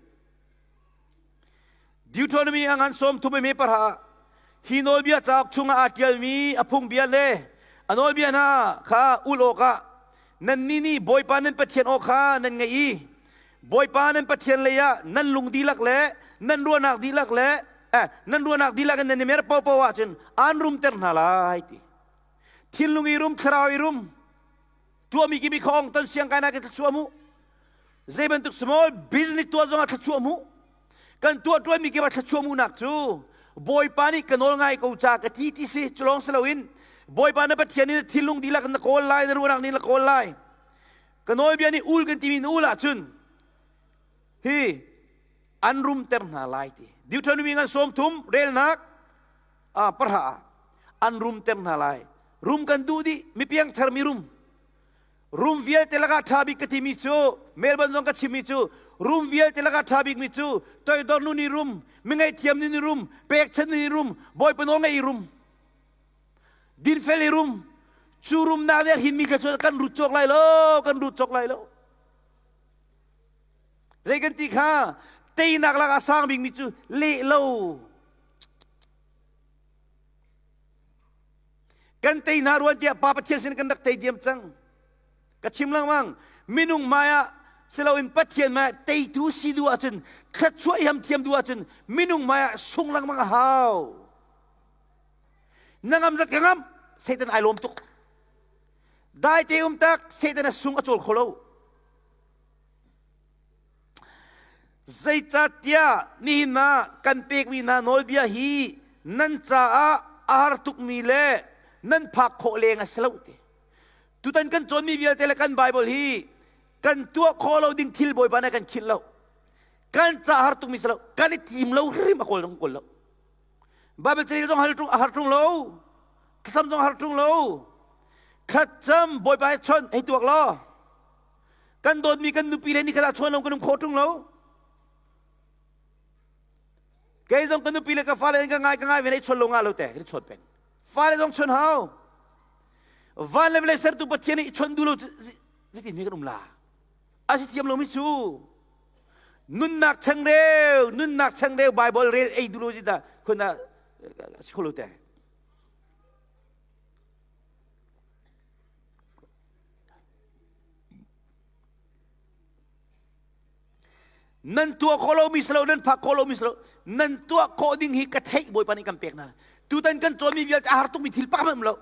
Deuteronomy a ngan sawm thum i parha hi nawlbia cauk chungah aa ṭialmi a phungbia le a nawlbia hna kha ul awkah nannih nih Bawipa nan Pathian aw kha nan ngaih i Bawipa nan Pathian lei ah nan lung dihlak le nan ruahnak dihlak le eh, nan ruahnak dihlak in nan i mer paohpaoh ahcun aan rumter hna lai ti. Thinlung i rum, thlarau i rum, tuahmi kimi khong ton siang kai nak thluachuah mu. Zei bantuk small business tuah zongah thluachuah mu. Kan tuah tuanmi kip ah thluachuah mu nak cu Bawipa nih ka nawl ngai ko ca ka ti ti si cu lawng si loin Bawipa na Pathian nih na thinlung dihlak na kawl lai na ruahnak nih na kawl lai ka nawlbia nih ul kan timi na ul ahcun hi an rumter hna lai ti Deuteronomy ngan 30 relnak ah parha an rumter hna lai rum kan duh dih mi piangthar mi rum rum vialte lakah ṭha bik ka timi cu Melbourne zong ka chimmi cu rum vialte lakah ṭha bikmi cu toidor nu nih rum mi ngaihthiam nu nih rum pekchan nu nih rum bawipa nawl ngei rum dinfel i rum cu rumnak nih a hinmi kha cu kan rut cawk lai lo kan rut cawk lai lo zei kan ti kha teinak lakah sang bikmi cu leh lo Kan tei hna ruan tiah Pa Pathian sin kan rak tei diam cang. Ka chim lengmang minung hmai ah siloin Pathian hmai ah teitu si duh ahcun thluachuah i ham thiam duh ahcun minung hmai ah sung lengmang a hau. Na ngam zat ka ngam Satan ai lawm tuk. Dai te um tak Satan a sung a cawl kho lo. Zeicahtiah nihin ah kan pekmi hna nawlbia hi nan caah a har tukmi le nan phak khawh leng a si lo ti. Tutan kan cawnmi vialte le kan Bible hi kan tuah khawh lo ding thil Bawipa nih kan khinh lo. Kan ca har tukmi si lo. Kan i tim lo hrim a kawl dong kawl lo. Bible carel zong har ṭung a har ṭung lo. Thlacam zong har ṭung lo. Thlacam Bawipa he chawnh hei tuak law Kan dawtmi kan nupi le nikhat ah chawn lo kan um khawh ṭung lo. Kei zong ka nupi le ka fale ka ngai ka ngai ve nei chawn lo nga lo te kan chawn peng. Fale zong chawn hau. Van le vawlei sertu Pathian nih chawn duh lo zeitin mi kan um la. A si thiam lo mi cu nunnak changreu nunnak changreu Bible rel ei duh lo si dah khon ah si kho lo te. Nan tuah khawh lomi si lo, nan phak khawh lomi si lo, nan tuah khawh ding hi ka theih Bawipa nih kan pek hna. Tutan kan cawnmi vialte a har tukmi thil pakhat um lo.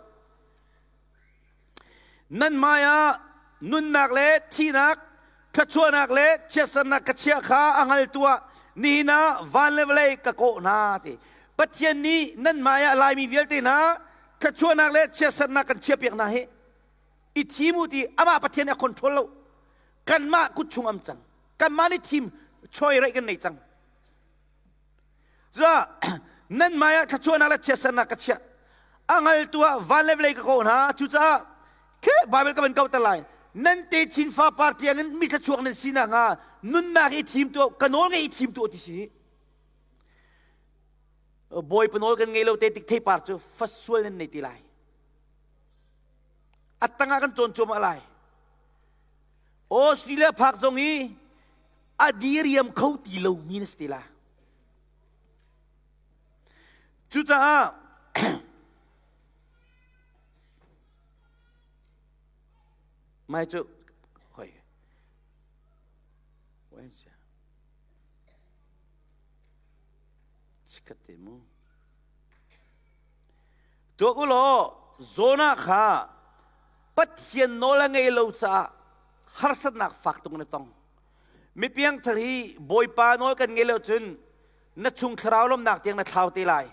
Nan hmai ah nunnak le thihnak, thluachuahnak le chiatsernak ka chiah kha a hngaltu ah nihin ah van le vawlei ka kawh hna ti. Pathian nih nan hmai ah Laimi vialte hna thluachuahnak le chiatsernak kan chiahpiak hna hi i thim u ti amah Pathian nih a control lo. Kanmah kut chung am cang. Kanmah nih thim choi reih kan nei cang. Cuah nan hmai ah thluachuahnak le chiatsernak ka chiah. A ngaltu ah van le vawlei ka kawh hna. Cucaah khi Bible ka van kauhter lai. Nan techin fapar tiangin mi thluachuak nan si nakhnga nunnak i thim tuah ka nawl ngei i thim tuah ti si. Bawipa nawl kan ngei lo te tik theipar cu fasual nan nei ti lai. A tangah kan cawn cuahmah lai. Australia phak zong i a diriam kho ti lomi na si ti la. Cucaah mai cu khoi chikat te mu tuak u law Jonah kha Pathian nawl a ngei lo caah harsatnak fak tuk na tong Mipiangthar hi Bawipa nawl kan ngei lo cun na chung thlarau lawmnak tiang na thlau te lai.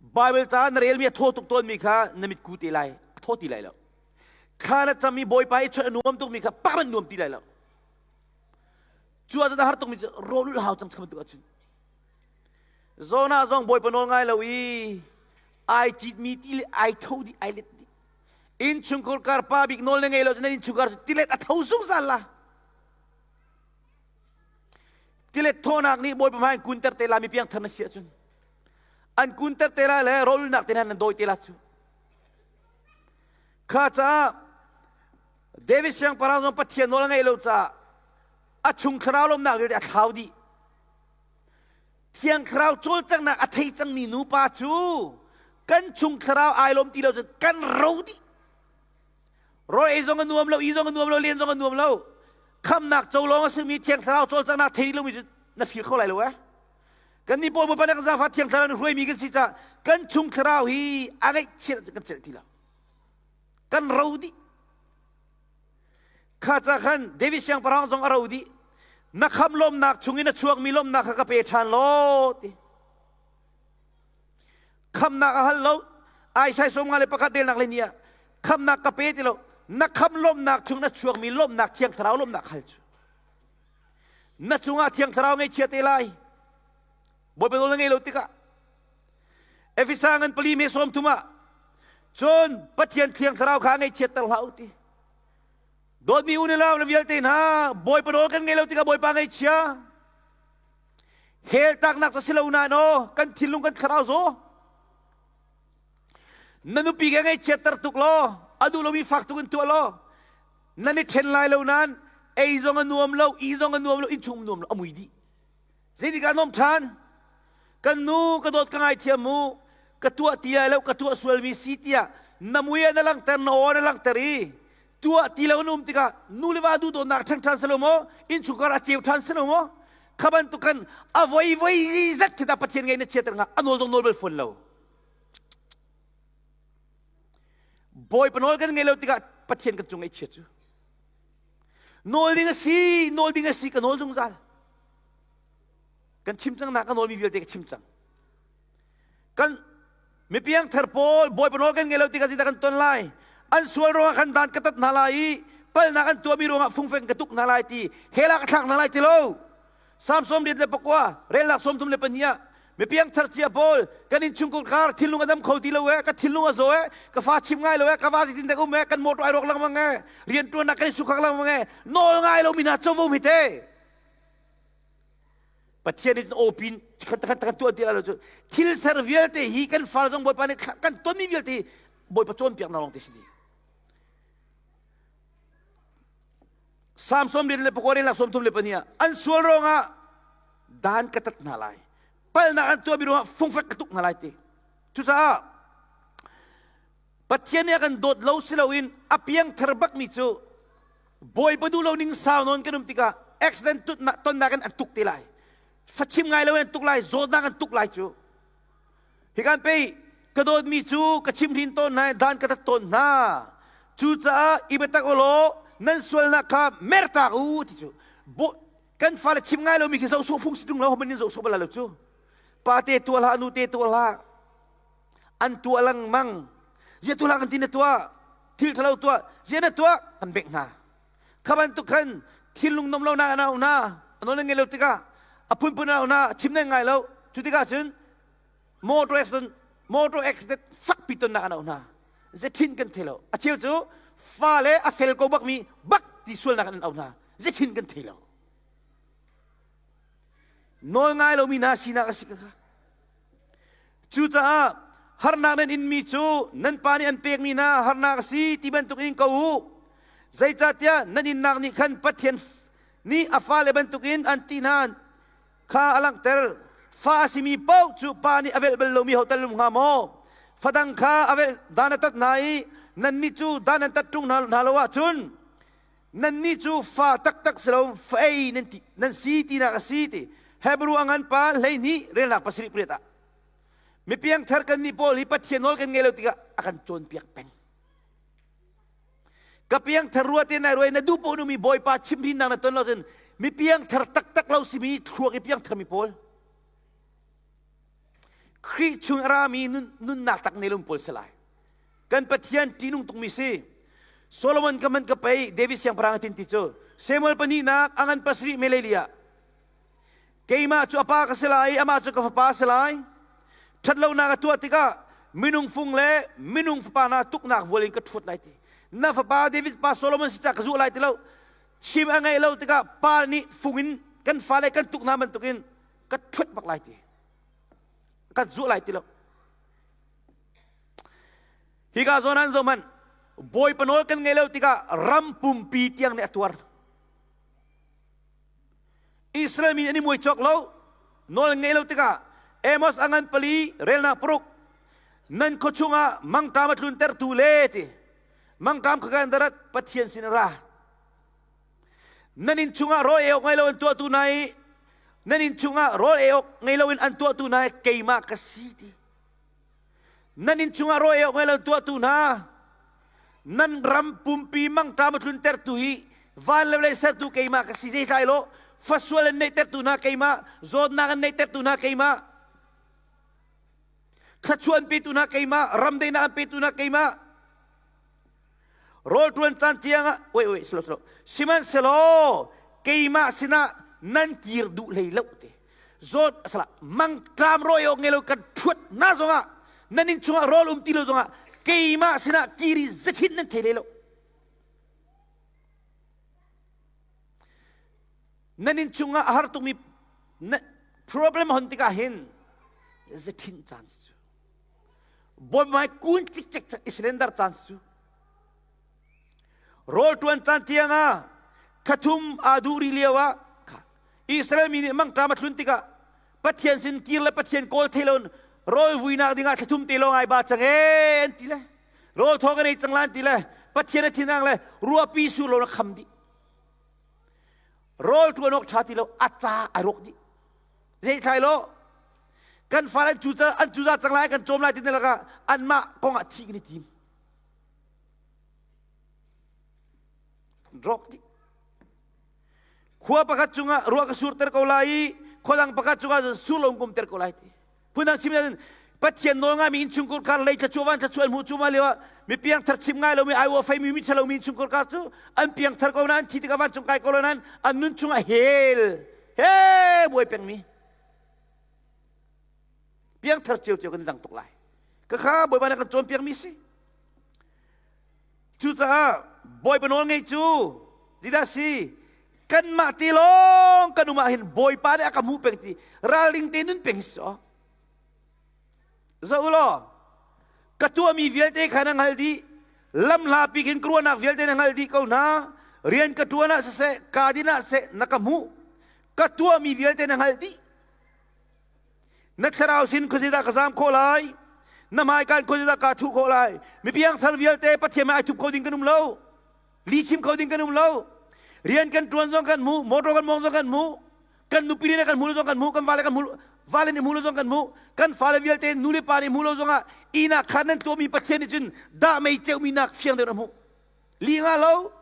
Bible ca na relmi a thaw tuk tawnmi kha na mitku te lai, a thaw ti lai lo. Thla na cam i Bawipa i chawnh a nuam tukmi kha pak man nuam ti lai lo. Cu ah har tukmi cu rawl ulh hau cang bantuk ahcun. Jonah zong Bawipa nawl ngai lo i ai citmi ti le ai tho dih ai let dih. Innchungkhar kar pa bik nawl na ngei lo cun nan innchungkhar cu tilet a tho zungzal la. Tilet thawnak nih Bawipa hmai in kunter te la mi piangthar na si ahcun an kunter te la le rawlulnak te nan dawi te la cu. Kha caah David siangpahrang zong Pathian nawl a ngeih lo caah a chung thlarau lawmnak vialte a thlau dih. Thiang Thlarau cawlcanghnak a thei cangmi nupa cu kan chung thlarau ai lawm ti lo cun kan ro dih. Rawl ei zong a nuam lo, i zong a nuam lo, len zong a nuam lo. Khamnak co lawng a simi Thiang Thlarau cawlcanghnak thei lomi cu na feel kho lai lo eh. Kan nih pawl Bawipa kan zaangfah Thiang Thlarau nih hruaimi kan si caah kan chung thlarau hi a ngaihchiat kan celh ti lo. Kan ro dih. Kha ca khan David siangpahrang zong a ro dih. Na kham lawmnak chungin a chuakmi lawmnak kha ka pe ṭhan law ti. Khamnak a hal lo. Isaiah 51 relnak le ni ah khamnak ka pe ti lo. Na kham lawmnak chung na chuakmi lawmnak thiang thlarau lawmnak hal cu. Na cungah thiang thlarau ngeichia te lai. Bawipa nawl na ngei lo tikah Efesa ngan pali me sawm thum ah cun Pathian thiang thlarau kha ngaihchiatter hlah u ti. Dawtmi u le nau vialte hna Bawipa nawl kan ngei lo tikah Bawipa ngaihchia. Hell taknak cu si lo nain aw kan thinlung kan thlarau zaw. Na nupi ke ngaihchiatter tuk law a duh lomi fak tuk in tuah law nan i ṭhen lai lo nain ei zong a nuam lo, i zong a nuam lo, innchung nuam lo, a mui dih. Zeitik ah nuam ṭhan? Kan nu ka dawt ka ngaithiam mu, ka tuah ti lai lo, ka tuah sualmi si tiah na mui ah na langhter, na aw na langhter i tuah ti lo na um tikah nu le va duhdawtnak ṭhen ṭhan si lo maw? Innchungkhar a ceu ṭhan si lo maw? Kha bantuk kan a voi voi zat khi ta Pathian ngei na chiater hnga a nawl zong nawl bal fawn lo. Bawipa nawl kan ngei lo tikah Pathian kan cung ngaihchiat cu. Nawl ding a si, nawl ding a si, ka nawl zungzal. Kan chim cang na ka nawlmi vialte ka chim cang. Kan mipiang thar pawl Bawipa nawl kan ngei lo tikah zeidah kan ton lai? An sual ruangah khan dan ka tat hna lai i palnak an tuahmi ruangah fungfeng ka tuk hna lai ti hell ah ka thlak hna lai ti lo. Psalm 49 relnak 32 ah mipiang thar cia pawl kan innchungkhar kar thinlung a dam kho ti lo e ka thinlung a zaw e ka fa chim ngai lo e ka va zeitin dek um e kan motor ai rawk lengmang e riantuannak kan i sukhak lengmang e nawl ngai lo mi hna covo mi te Pathian nih awpin khat khat khat tuah ti lo cu thil ser vialte hi kan far zong Bawipa nih kan tonmi vialte hi Bawipa cawnpiak na lawng te si dih Psalm 34 lak 32 ah an sual ruangah dan ka tat hna lai palnak an tuahmi ruangah fungfek ka tuk hna lai ti cucaah Pathian nih a kan dawt lo si loin a piangthar bakmi cu Bawipa duh lo ning sau nawn kan um tikah accident tonnak in an tuk te lai fachim ngai lo in an tuk lai zawtnak an tuk lai cu hi kan pei ka dawtmi cu ka chimhrin tawn hna dan ka tat tawn hna. Cucaah i biatak u law nan sualnak kha mertak u ti cu kan fale chim ngai lomi khi zoh sawh phung si tung lo homan in zoh sawh bal lo cu. Pa te tuah hlah, nu te tuah hlah. An tuah lengmang. Zia tuah hlah kan ti na tuah. Thil thalo tuah. Zia na tuah kan bengh hna. Kha bantuk khan thinlung nom lo na na na nawl nan ngei lo tikah a phunphun na na chim nan ngai lo. Cu tikah cun motor accident motor accident fakpi tonnak an auh hna. Zethin kan thei lo. A cheu cu fale a fel ko bakmi bak ti sualnak an auh hna. Zethin kan thei lo. Nawl ngai lomi hna sinak a si ka kha. Cucaah harnak nan inmi cu nan pa nih an pekmi hna harnak a si ti bantuk in ko u. Zeicahtiah nan innak nih khan Pathian nih a fale bantukin an ti hna kha a langhter. Fa a simi paoh cu pa nih a velh bal lomi ho tal um hnga maw? Fadang kha a velh dan a tat hna i nannih cu dan an tat ṭung hna lo ahcun nannih cu fa taktak si lo fa ei nan, ti, nan si tinak a si ti Hebrew a ngan pa 12 relnak 7 pariat ah mi piangthar kan nih pawl hi Pathian nawl kan ngei lo tikah a kan cawnpiak peng ka piangthar rua te nai ruai na duh poh numi bawipa chimhrinnak na ton lo cun mi piangthar taktak lo simi thluak i piangthar mi pawl Khrih chung a rami nunnak tak ne lum pawl si lai Kan Pathian ṭihnung tukmi si. Solomon ka man ka pei David siangpahrang a tin ti cu Samuel pahnihnak a ngan pasarih meleli ah keimah cu a pa ka si lai i amah cu ka fapa a si lai. Ṭhatlonak a tuah tikah minung fung le minung fapa hna tuknak vual in ka ṭhuat lai ti. Na fapa David pa Solomon si ca ka zuh lai ti lo. Chim a ngeih lo tikah pa nih fung in kan fale kan tuk hna bantukin ka ṭhuat bak lai ti. Ka zuh lai ti lo. Hika zawn an zoh hmanh Bawipa nawl kan ngei lo tikah ram pumpi tiang nih a tuar. Israel mi an i muai cawk lo nawl ngei lo tikah Amos a ngan pali relnak paruk nan khua chungah mangṭam a tluntertu le ti mangṭam kha kan darat Pathian sin ra nan inn chungah rawl ei awk ngei lo an tuahtu hna i nan inn chungah rawl ei awk ngei lo in an tuahtu hna i keimah ka si ti Nan inn chungah rawl ei awk ngei lo tuahtu hna, nan ram pumpi mangṭam a tluntertu hi van le vawlei sertu keimah ka si zeitlai lo fasual an neihtertu hna keimah zawtnak an neihtertu hna keimah thluachuah an petu hna keimah ramdaihnak an petu hna keimah Rawl ṭuan caan tiang ah wait wait slow slow sihmanhsehlaw keimah sinah nan kir duh hlei lo te zawt asala mangtlam rawi awk ngei lo kan ṭhuat hna zongah nan inn chungah rawl um ti lo zongah keimah sinah kiri zachin nan thei hlei lo nan inn chungah a har tukmi problem hon tikah hin zachin caan cu Bawi kun cikcek cak i cylinder caan cu rawl ṭuan caan tiang ah khathum aa duh rih lio ah Israel mi nih mangṭam a thlun tikah Pathian sin kir le Pathian kawl thei lo rawl vuinak dingah thlathum te lawng ai ba cang ee an ti le rawl thaw kan ei cang lan ti le Pathian a thinang le ruahpi sur lo na kham dih rawl ṭuan awk ṭha ti lo a ca ai rawk dih Zeithlai lo kan fale an cu an cuza cang lai kan cawm lai ti lakah anmah kong ah thih kan i tim. Drog ti. Khua pakhat cungah ruah ka surter ko lai i khua dang pakhat cungah sur lo kum ter ko lai ti. Phundang chim ahcun Pathian nawl ngaimi innchungkhar kar lei thluachuah van thluachuah an hmuh cu ma lio ah mi piangthar chim ngai lomi ai ua feimi mi ṭhalo mi innchungkhar kar cu an piangthar ko nain thi tikah vancung kai ko lo nain an nun chungah hell he buai pengmi piangthar cio kan dang tuk lai ka kha bawipa nih kan cawnpiakmi si cucaah bawipa nawl ngei cu tidah si kanmah ti lawng kan um ah hin bawipa nih a ka hmuh peng ti ralring te nun peng hi si Zoh u law, ka tuahmi vialte kha na hngal dih. Lamhlapi khin ka ruahnak vialte na hngal dih ko hna. Rian ka ṭuan ah siseh, kaa din ah seh, na ka hmuh. Ka tuahmi vialte na hngalh dih. Na thlarau sin khuazeidah ka zaam khawh lai? Na hmaikaan khuazeidah kaa thuh khawh lai? Mi piangthar vialte Pathian ai thup kho ding kan um lo. Li chim kho ding kan um lo. Rian kan ṭuan zong kan hmuh, motor kan mawng zong kan hmuh. Kan nupi nih kan hmu lo zong kan hmuh, kan vale kan hmu vale nih hmu lo zong kan hmuh. Kan fale vialte nu le pa nih hmu lo zongah inn ah khan nan tuahmi Pathian nih cun dah mei ceumi nak fiang deuh na hmuh. Li nga lo.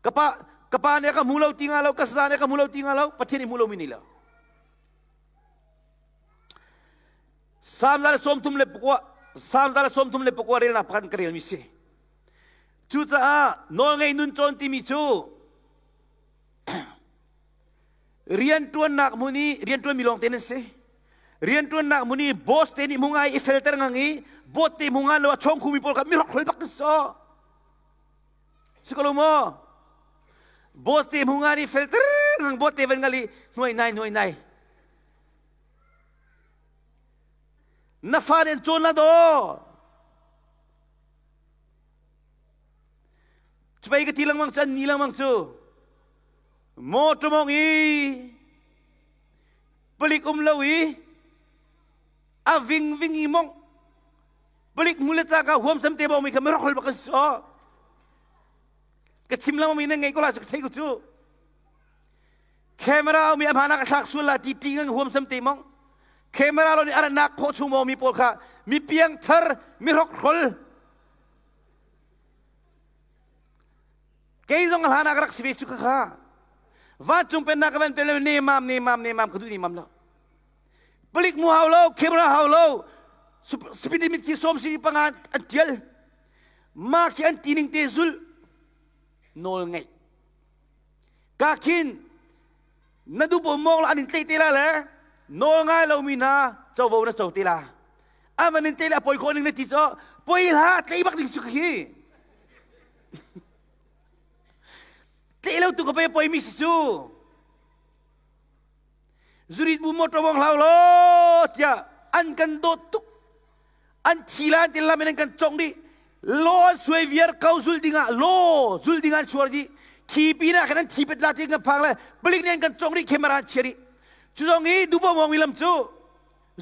Ka pa ka pa nih a ka hmu lo ti nga lo, ka saza nih a ka hmu lo ti nga lo, Pathian i hmu lomi ni lo. Salm 134 Salm 134 relnak pakhat ka relmi si. Cucaah nawlngei nun cawn timi cu rianṭuannak hmun i rianṭuanmi lawng te nan si. Rianṭuannak hmun i boss te nih hmu ngai i felter ngang i bot te hmu ngan lo a chawng khumi pawl kha mi hrokhrol bak so. Si ko lo maw? Boss te hmu ngan i felter ngang bot te van ngal i hnuai nai hnuai nai. Na fa nih an cawn la daw. Cupai ka ti lengmang cu an ni lengmang cu. Mawṭaw mawng i palik um lo i a ving ving i mong palik mu le cangka huamsam te bawmi kha mirokhrol bak an si aw. Ka chim lengmang mi nan ngei ko la cu ka thei ko cu. Camera mi a hmaan ah ka thlak sual la ti ṭi ngang huamsam te mong. Camera lo nih a rannak khawh chung mi pawl kha mi piangthar mi hrokhrol kei zong hlan ah ka rak si ve cu ka kha vancung pennak ka van pen le nemam nemam nemam ka duh nemam lo palik mu hau lo camera hau lo speed limit khi som si panga an tial ma khi an ti ning te zul nawl ngeih Ka khin na duh paoh mawng la an in tlaih te la le nawl ngai lomi hna covo na co te la. An van in tlaih le a poi khawh ning na ti cu poi hlah tlaih bak ding su khi. Tlaih lo tu ka pe poi mi si cu. Zurit bu motor wong hlau lo tiah an kan dawt tuk an thi la an ti lam in an kan cong dih law an suai viar ko zul dingah law zul ding an suar dih khi pinah khan an thi pet la ti kan phang le palik nih an kan cong dih camera an chia dih cu zong hi dubo mong mi lam cu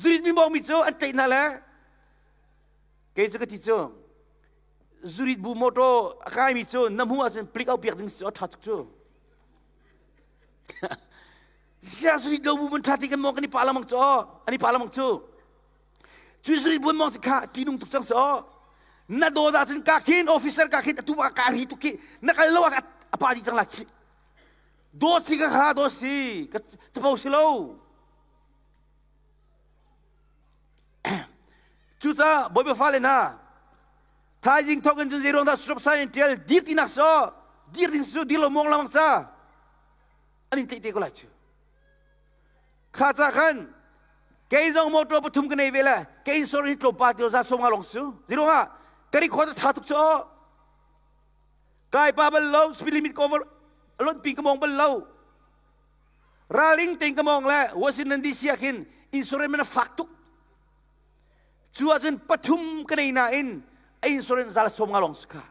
zurit mi mong mi cu an tlaih hna le kei cu ka ti cu zurit bu motor a kai mi cu na hmuh ahcun palik au piak ding cu a ṭha tuk cu Sia zurit lo bu mun ṭha ti kan mong kan i pa lamang cu an i pa lamang cu Cu zurit buan mong kha ṭihnung tuk cang so. Na dawt ahcun ka khin officer ka khin atu ka ri tuk khi na kal lo ah a pa dih cang la khi. Dawt si ka kha dawt si ka capo si lo. Cucaah Bawipa fale hna thaizing thawk in cun zeiruang dah stop sign in ṭial dir tinak so dir ding su dir lo muang lamang ca an in tlaih te ko lai cu. Kha ca khan kei zong motor pathum ka nei ve le kei sor hi tlawmpa ti za som nga long su zirung ah ka record tha tuk cho kai pa bal lo speed limit cover lon pi ka mong bal lo raling ting ka mong le Washington DC ah khin insurance man fak tuk cu ahcun pathum ka nei nain a insurance zal som nga long su kha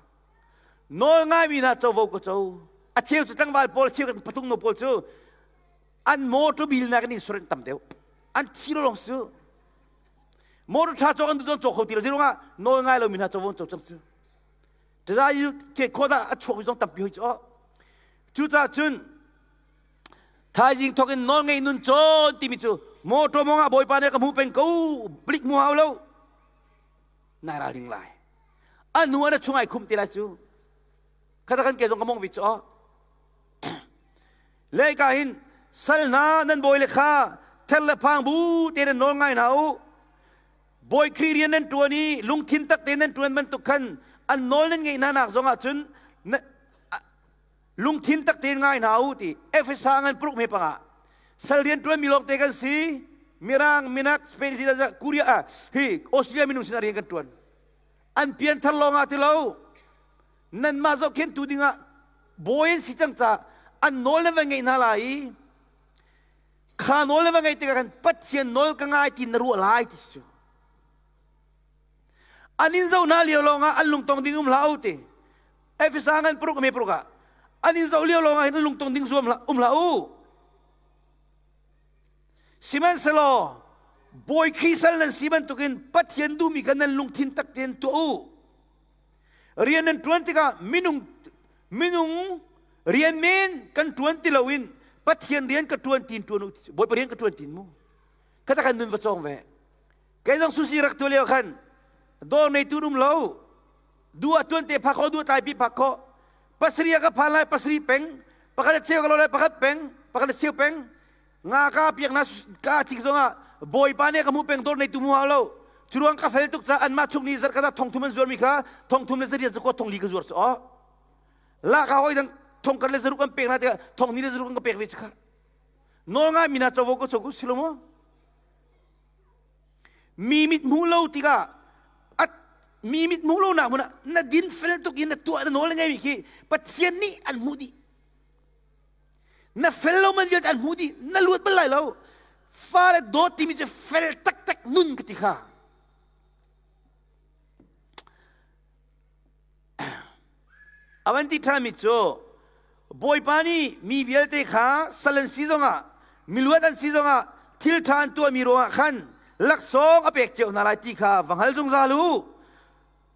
nawl ngai mi hna covo ko co a cheu cu tlangval pawl a cheu kan patung no pawl cu an motor bill nak in insurance tam deuh an thi lo lawng su motor tha cawk an duh cawk kho ti lo zirung ah nawl ngai lo mi hna cawvon co cang cu taza yu ke khoda a chuak mi zong tampi hoi chu cucaah cun thaizing thok in nawl ngei nun cawn timi cu motor mong ah bawipa nih ka hmu peng ko blik mu hau lo nai ralring lai a nu an a chung ai khum ti lai cu khata kan ke zong ka mong vi chu Leika hin sal hna nan bawi le kha ther le phang bu te nan nawl ngai hna u. Bawi Khrih rian nan ṭuan i lungthin tak te nan ṭuan bantuk khan an nawl nan ngeih hna nak zongah cun lungthin tak tein ngai hna u ti Efesa ngan paruk me panga sal rian ṭuan mi lawng te kan si Mirang Minak Spain Korea ah hi Australia minung sinah rian kan ṭuan an pianthar lawng ah ti lo nanmah zohkhenhtu dingah bawi an si cang caah an nawl nan va ngeih hna lai i kha nawl nan va ngeih tikah khan Pathian nawl ka ngai ti na ruah lai ti cu an in zoh hna lio lawngah an lungtong ding um hlah u ti Efesa ngan paruk me paruk ah an in zoh lio lawngah hin an lungtong ding zuam um hlah u sihmanhsehlaw Bawi Khrih sal nan si bantukin Pathian duhmi kha nan lungthin tak tein tuah u Rian nan ṭuan tikah minung minung rian men kan ṭuan ti loin Pathian rian ka ṭuan tin ṭuan u Bawipa rian ka ṭuan tin mu. Khata kan nun va cawng ve. Kei zong susi rak tu lio khan dawr neitu um lo. Du ah tuan te phak kho, du tlai pi phak kho. Pasarih ah ka phan lai, pasarih peng. Pakhat a cheu ka lo lai, pakhat peng. Pakhat a cheu peng. Nga ka piak na ka tik zongah bawipa nih ka hmuh peng dawr nei tu mu hau lo. Curuang ka fel tuk ca anmah chung nih zarh khat thong thum an zuar mi kha thong thum le zariat zakua thong li ka zuar cu aw. La ka hoi dang thong khat le zaruk an pek na tikah thong ni le zaruk an ka pek ve cu kha. Nawl ngai mi hna covo ko co ku si lo maw? Mi mit hmuh lo tikah mi mit hmuh lo nak hmun ah na din fel tuk in na tuah na nawl na ngeimi khi Pathian nih an hmuh dih. Na fel lo man vialte an hmuh dih. Na luat bal lai lo. Fale dawt timi cu fel taktak nun ka ti kha. A van ti ṭhanmi cu Bawipa nih mi vialte kha sal an si zongah miluat an si zongah thil ṭha an tuahmi ruangah khan laksawng a pek cio hna lai ti kha va hngal zungzal u.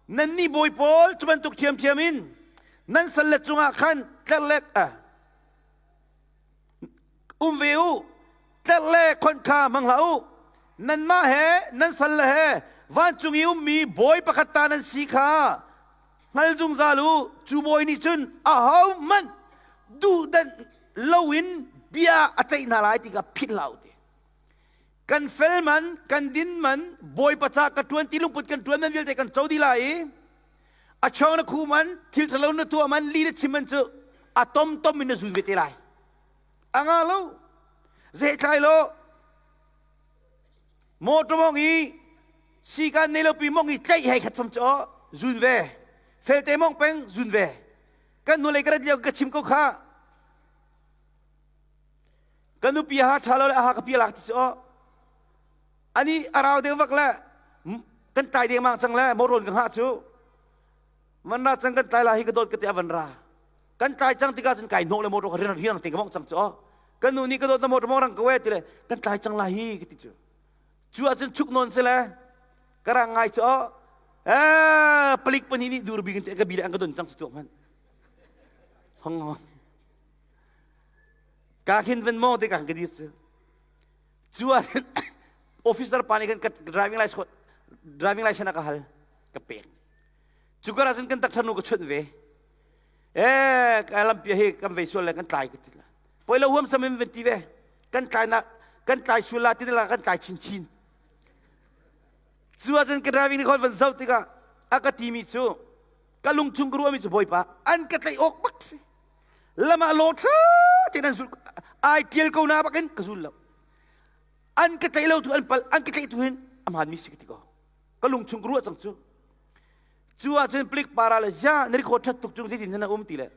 Nannih bawi pawl cu bantuk ṭhiamṭhiam in nan salle cungah khan tlerh le um ve u. Tlerh le khonh kha hmang hlah u. Nanmah he nan salle he vancung i ummi bawi pakhat ta nan si kha hngal zungzal u. Cu bawi nih cun ahohmanh duhdanh loin bia a ceih hna lai ti kha philh hlah u ti. Kan fel man, kan din man, bawipa ca ka ṭuan ti lungput kan ṭuan man vialte kan co dih lai i a chong na khu man, thil ṭhalo na tuah man, li na chim man cu a tomtom in na zun ve te lai. A nga lo. Zetlai lo. Motor mong i sikan nei lo pi mong i tlaih hei khat fam cu zun ve. Felte mong peng zun ve. Kan hnulei ka rat lio ka chim ko kha. Ka nupi ha ṭha lo le a ha ka pi lak ti cu ani a rau deuh vak le kan tlai dengmang cang le moron ka hngah cu van ra cang kan tlai la hi ka dawt ka ti a van ra kan tlai cang tikah cun kai hnawh le motor ka rian riang te ka mong cang cu kan nu nih ka dawt na motor mong rang ka we ti le kan tlai cang la hi ka ti cu cu ahcun chuk nawn si le ka rang ngai cu eh palik pahnih nih dur bik in ka bi le an ka don cang cu tuak hmanh hong hong ka khin van mong te ka ka dir cu cu ah officer pa nih khan ka driving license driving license a ka hal ka pek cu kar ahcun kan takṭha nu ka chawnh ve eh ka lampi hi kan vei sual le kan tlai ka ti la poi lo huam sam in van ti ve kan tlai na kan tlai sual la ti la kan tlai chin chin cu ahcun ka driving record van zoh tikah a ka timi cu ka lungchung ka ruahmi cu bawipa an ka tlaih awk bak si lam ah law ṭha tein an zul ai ṭial ko na bakin ka zul lo an ka tlaih lo tu an pal an ka tlaih tu hin a hmaanmi si ka ti ko ka lungchung ka ruah cang cu cu ahcun plik para le ya na record ṭhat tuk cung zeitin na um ti le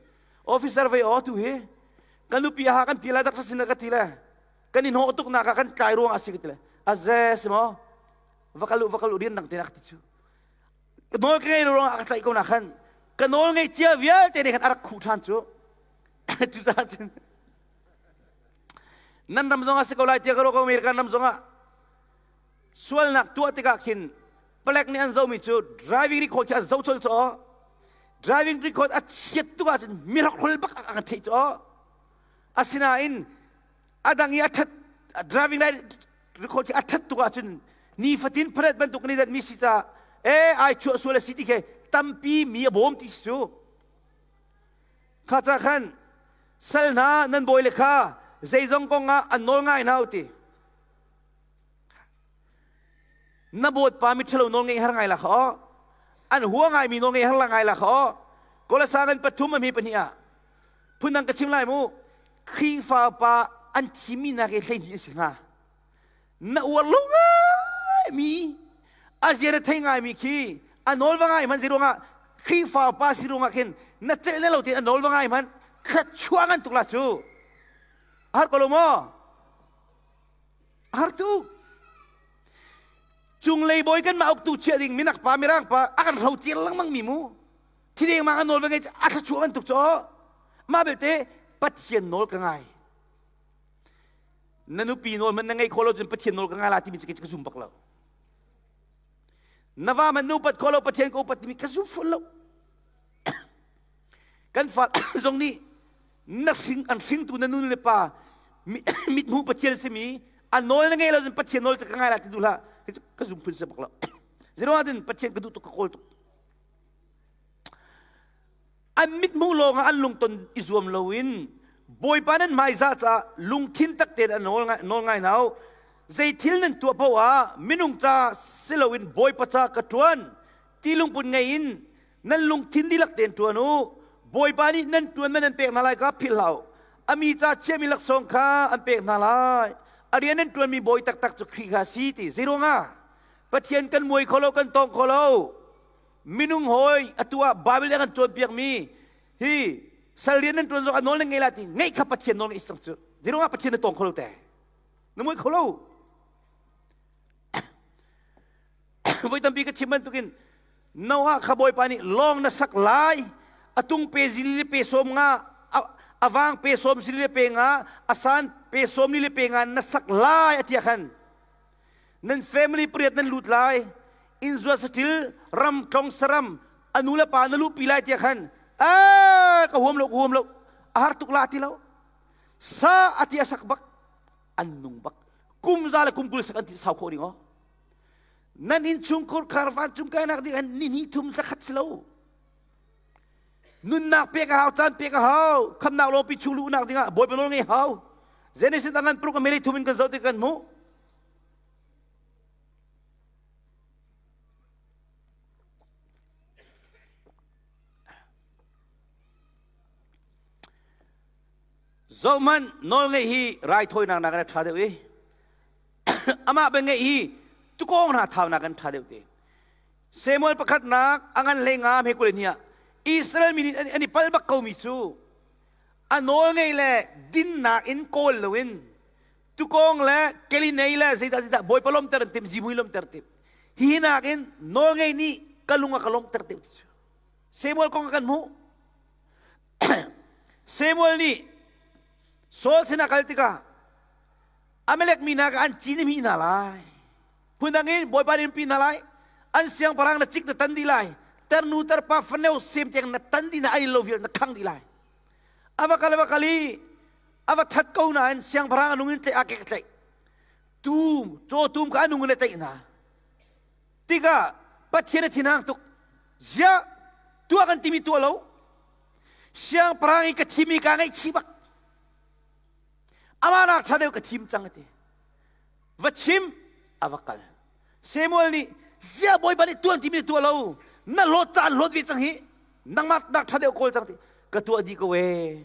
officer vei aw tu hi kan nupi ha kan pi lai dak sin ka ti le kan i hnawh tuk nak ah kan tlai ruang ah si ka ti le a ze si maw va kal u va kal u rian dang te nak ti cu ka nawl ka ngei ruang ah ka tlaih ko na khan ka nawl ngei cia vialte nih khan a rak khuh ṭhan cu cucaah cun nan ram zongah si ko lai tiah ka ruah ko American ram zongah sualnak tuah tikah khin palek nih an zohmi cu driving record khi an zoh colh cu driving record a chiat tuk ahcun miracle bak a kan theih cu asinain a dang i a ṭhat driving record khi a ṭhat tuk ahcun nifatin pharet bantuk ni dat mi si ca e ai chuah sual a si ti khi tampi mi a bawm ti si cu kha ca khan sal hna nan bawi le kha zeizong kong ah an nawl ngai hna u ti na bawtpa mi ṭhalo nawl ngeih har ngai la kha aw an hua ngai mi nawl ngeih har la ngai la kha aw Kolasa kan pathum a mi pahnih ah phundang ka chim lai mu Khrihfa pa an thimmi nak i 12 a si hnga na uar lo ngaimi a zia na thei ngaimi khi a nawl va ngai hmanh si ruangah Khrihfa pa si ruangah khin na celh na lo tein a nawl va ngai hmanh thluachuah ngan tuk la cu a har ko lo maw a har tuk cunglei bawi kan mah uktu chiah ding minak pa mirang pa a kan hro ciar lengmang mi mu thideng ma a nawl va ngai a thluachuah ngan tuk cu mah belte Pathian nawl ka ngai na nupi nawl man na ngeih khawh lo cun Pathian nawl ka ngai la timi cu ka zum bak lo na va man nu pat khawh lo Pathian ka upat timi ka zum fawn lo kan fa zong nih na hring an hringtu na nu le pa mithmuh Pathian simi a nawl na ngei lo cun Pathian nawl cu ka ngai la ti duh hlah ka zum phun se bak lo zeruang ah cun Pathian ka duh tuk ka kawl tuk. An mithmuh lawngah an lungton i zuam loin Bawipa nan hmaizah caah lungthin tak tein an nawl ngai hna u. Zei thil nan tuah paoh ah minung ca si loin Bawipa ca ka ṭuan ti lungput ngei in nan lungthin dihlak tein ṭuan u. Bawipa nih nan ṭuan man an pek hna lai kha philh hlah u. A mi ca chiahmi laksawng kha an pek hna lai. A rian nan ṭuanmi bawi taktak cu Khrih kha a si ti. Zeiruangah? Pathian kan muai kho lo, kan tawng kho lo. Minung hawi atu ah Bible kan cawnpiakmi hi sal rian nan ṭuan zong a nawl nan ngei la ti ngeih kha Pathian nawl ngeih sang cu. Zeiruangah Pathian na tawng kho lo te? Na muai kho lo. Voi tampi ka chim bantukin Noah kha Bawipa nih lawng na sak lai a tung pe zili le pe sawm nga a vang pe sawm zili le pe nga a san pe sawm li le pe nga na sak lai a ti khan nan family pariat nan lut lai inn zuat satil ram tlong saram a nu le pa na luhpi lai tiah khan a ka huam lo ka huam lo a har tuk la ti lo sa a ti a sak bak an nung bak kum za le kum 20 sak an ti sau khawh ding o nan innchungkhur khar vancung kainak ding an ni hnih thum thlakhat si lo nunnak pek a hau caan pek a hau khamnak lawpi chung luhnak dingah bawipa nawl ngei hau Genesis angan pruk ameli thum in kan zoh ti kan hmuh Zohhmanh nawlngeih hi raithawinak nakin a ṭha deuh i amah biangeih hi tukawng hna thaunak in ṭha deuh te. Samuel pakhatnak a ngan hlei nga hme 22 ah Israel mi nih an i pal bak komi cu a nawlngeih le dinnak in kawl loin tukawng le kelinei le zeidah zeidah bawipa lawmter an tim zimui lawmter tim hi nakin nawlngei nih ka lung a ka lawmter deuh ti cu Samuel kong kan hmuh Samuel nih Saul sinah kal tikah Amalek mi hna kha an cin i hna lai. Phundang in Bawipa nih pi hna lai. An siangpahrang na cik na tan dih lai. Tarnu tarpa faneu sem tiang na tan dih na ai lo vial na khang dih lai. Ava kal ava kal i ava that ko nain siangpahrang a nung in tlaih a kek tlaih. Tum caw tum kha a nung in a tlaih hna. Tikah Pathian a thinhang tuk. Ziah tuah kan timi tuah lo. Siangpahrang i ka thimi kaa ngaihchih bak. Amah nak ṭha deuh ka thim cang a ti. Va chim a va kal. Samuel nih ziah Bawipa nih tuan timi tuah lo. Na hlawt caan hlawt ve cang hi. Nangmah nak ṭha deuh kawl cang ti. Ka tuah dih ko ee.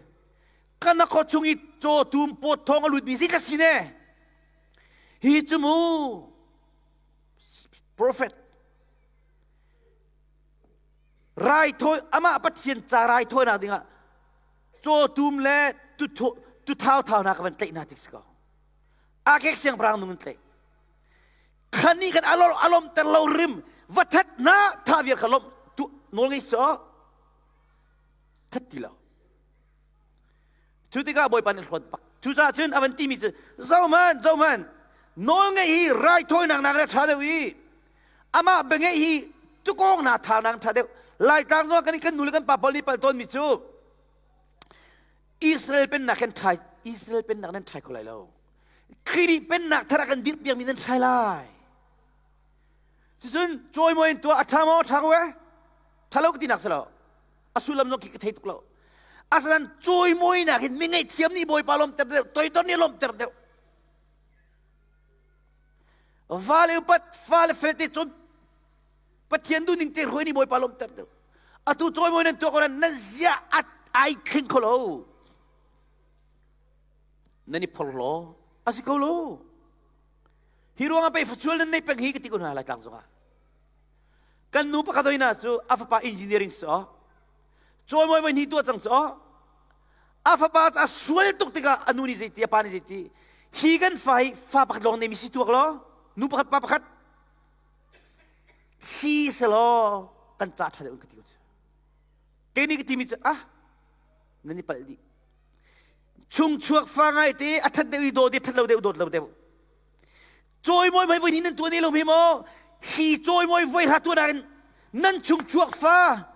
Ka na khaw chung i caw tum pawt thawng a lutmi si ka si ne. Hi cu mu prophet raithawi amah Pathian ca raithawinak dingah cawtum le tuthau thau hna ka van tlaih hna tik si ko akek siangpahrang nung in tlaih khan nih kan alom alomter lo rim va that na tha vial kha lom tu nawl ngei so that ti lo Cu tikah Bawipa nih hlawt bak. Cucaah cun a van timi cu zohhmanh, zohhmanh, nawl ngeih hi raithawinak nak in a ṭha deuh i amah biangeih hi tukawng hna thaunak in ṭha deuh. Laitlang zong kan kan nu le kan pa pawl nih palh tawnmi cu Israel pennak kan ṭhai Israel pennak nan ṭhai kho lai lo. Khrih pennak thar ah kan dirhpiakmi nan ṭhai lai. Cucun cawimawi in tuah a ṭha maw ṭha ko eh? Ṭha lo ka tinak si lo. A sullam zong khi ka thei tuk lo. Asinain cawimawinak hin mi ngaihthiam nih Bawipa lawmter deuh, toidor nih lawmter deuh. Vale upat, fale felte cun Pathian duhning te hruai nih Bawipa lawmter deuh. Atu cawimawi nan tuah ko nan zia ai thleng kho lo. Nan i phorhlaw a si ko lo. Hi ruangah pei facual nan nei peng hi ka ti ko hna lai tlang zongah. Kan nu pakhat hoi na cu a fapa engineering si aw. Cawimawi voi hnih tuah cang cu aw. A fapa cu a sual tuk tikah a nu nih zeiti a pa nih zeiti hi kan fa hi fa pakhat lawng neimi si tuak law nu pakhat pa pakhat thi selaw kan ca ṭha deuh in ka ti ko cu. Kei nih ka timi cu ah nan i palh dih. Chungchuak fa ngai te a ṭhat deuh i dawt i ṭhat lo deuh dawt lo deuh. Cawimawi mei voi hnih nan tuan lo mi maw? Hi cawimawi voi hra tuan in nan chung chuak fa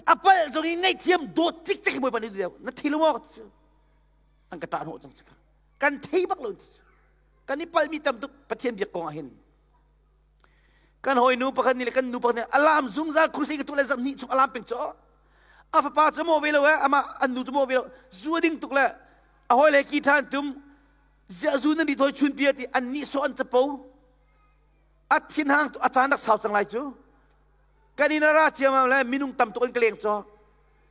a palh zong i ngaihthiam dawt cikcek bawipa nih deuh na thei lo maw an ka ṭah hnawh cang kan thei bak lo kan i palhmi tam tuk Pathian biak kong ah hin kan hawi nu pakhat nih le kan nu pakhat nih alam zungzal crusade ka tuah le zarh hnih chung alam peng cu. A fapa cu maw ve lo eh, amah an nu cu maw ve lo. Zu a ding tuk le a hawi le ki ṭhan tum ziah zu nan ri thawi chun pia ti an nih sawh an capo. A thinhang a caan rak sau cang lai cu. Kan in a ra ciamam le minung tam tuk in ka leng caw.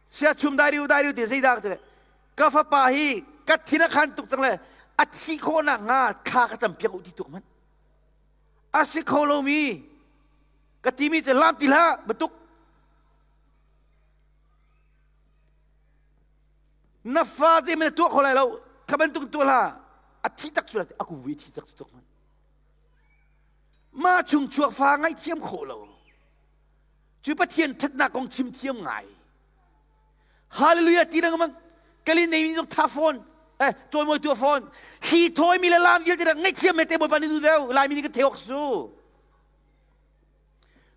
Sia chum dai riu dai riu ti zeidah ka ti ka fapa hi ka thin a khan tuk cang le a thih khawh nak hnga thla ka cam piak u ti tuk man. A si kho lomi ka timi cu lam ti hlah batuk na fa zei na tuah kho lai lo kha bantuk tuah hlah a thi tak cu a ku vui thi tak cu tuk man ma chung chuak fa ngaihthiam khawh lo cu Pathian ṭhatnak kong chim thiam ngai Hallelujah ti lengmang kalin nei mi zong tha fawn eh cawimawi tu fawn hi thawi mi le lam vialte rak ngaihthiam me te Bawipa nih du deu Laimi nih kan theok su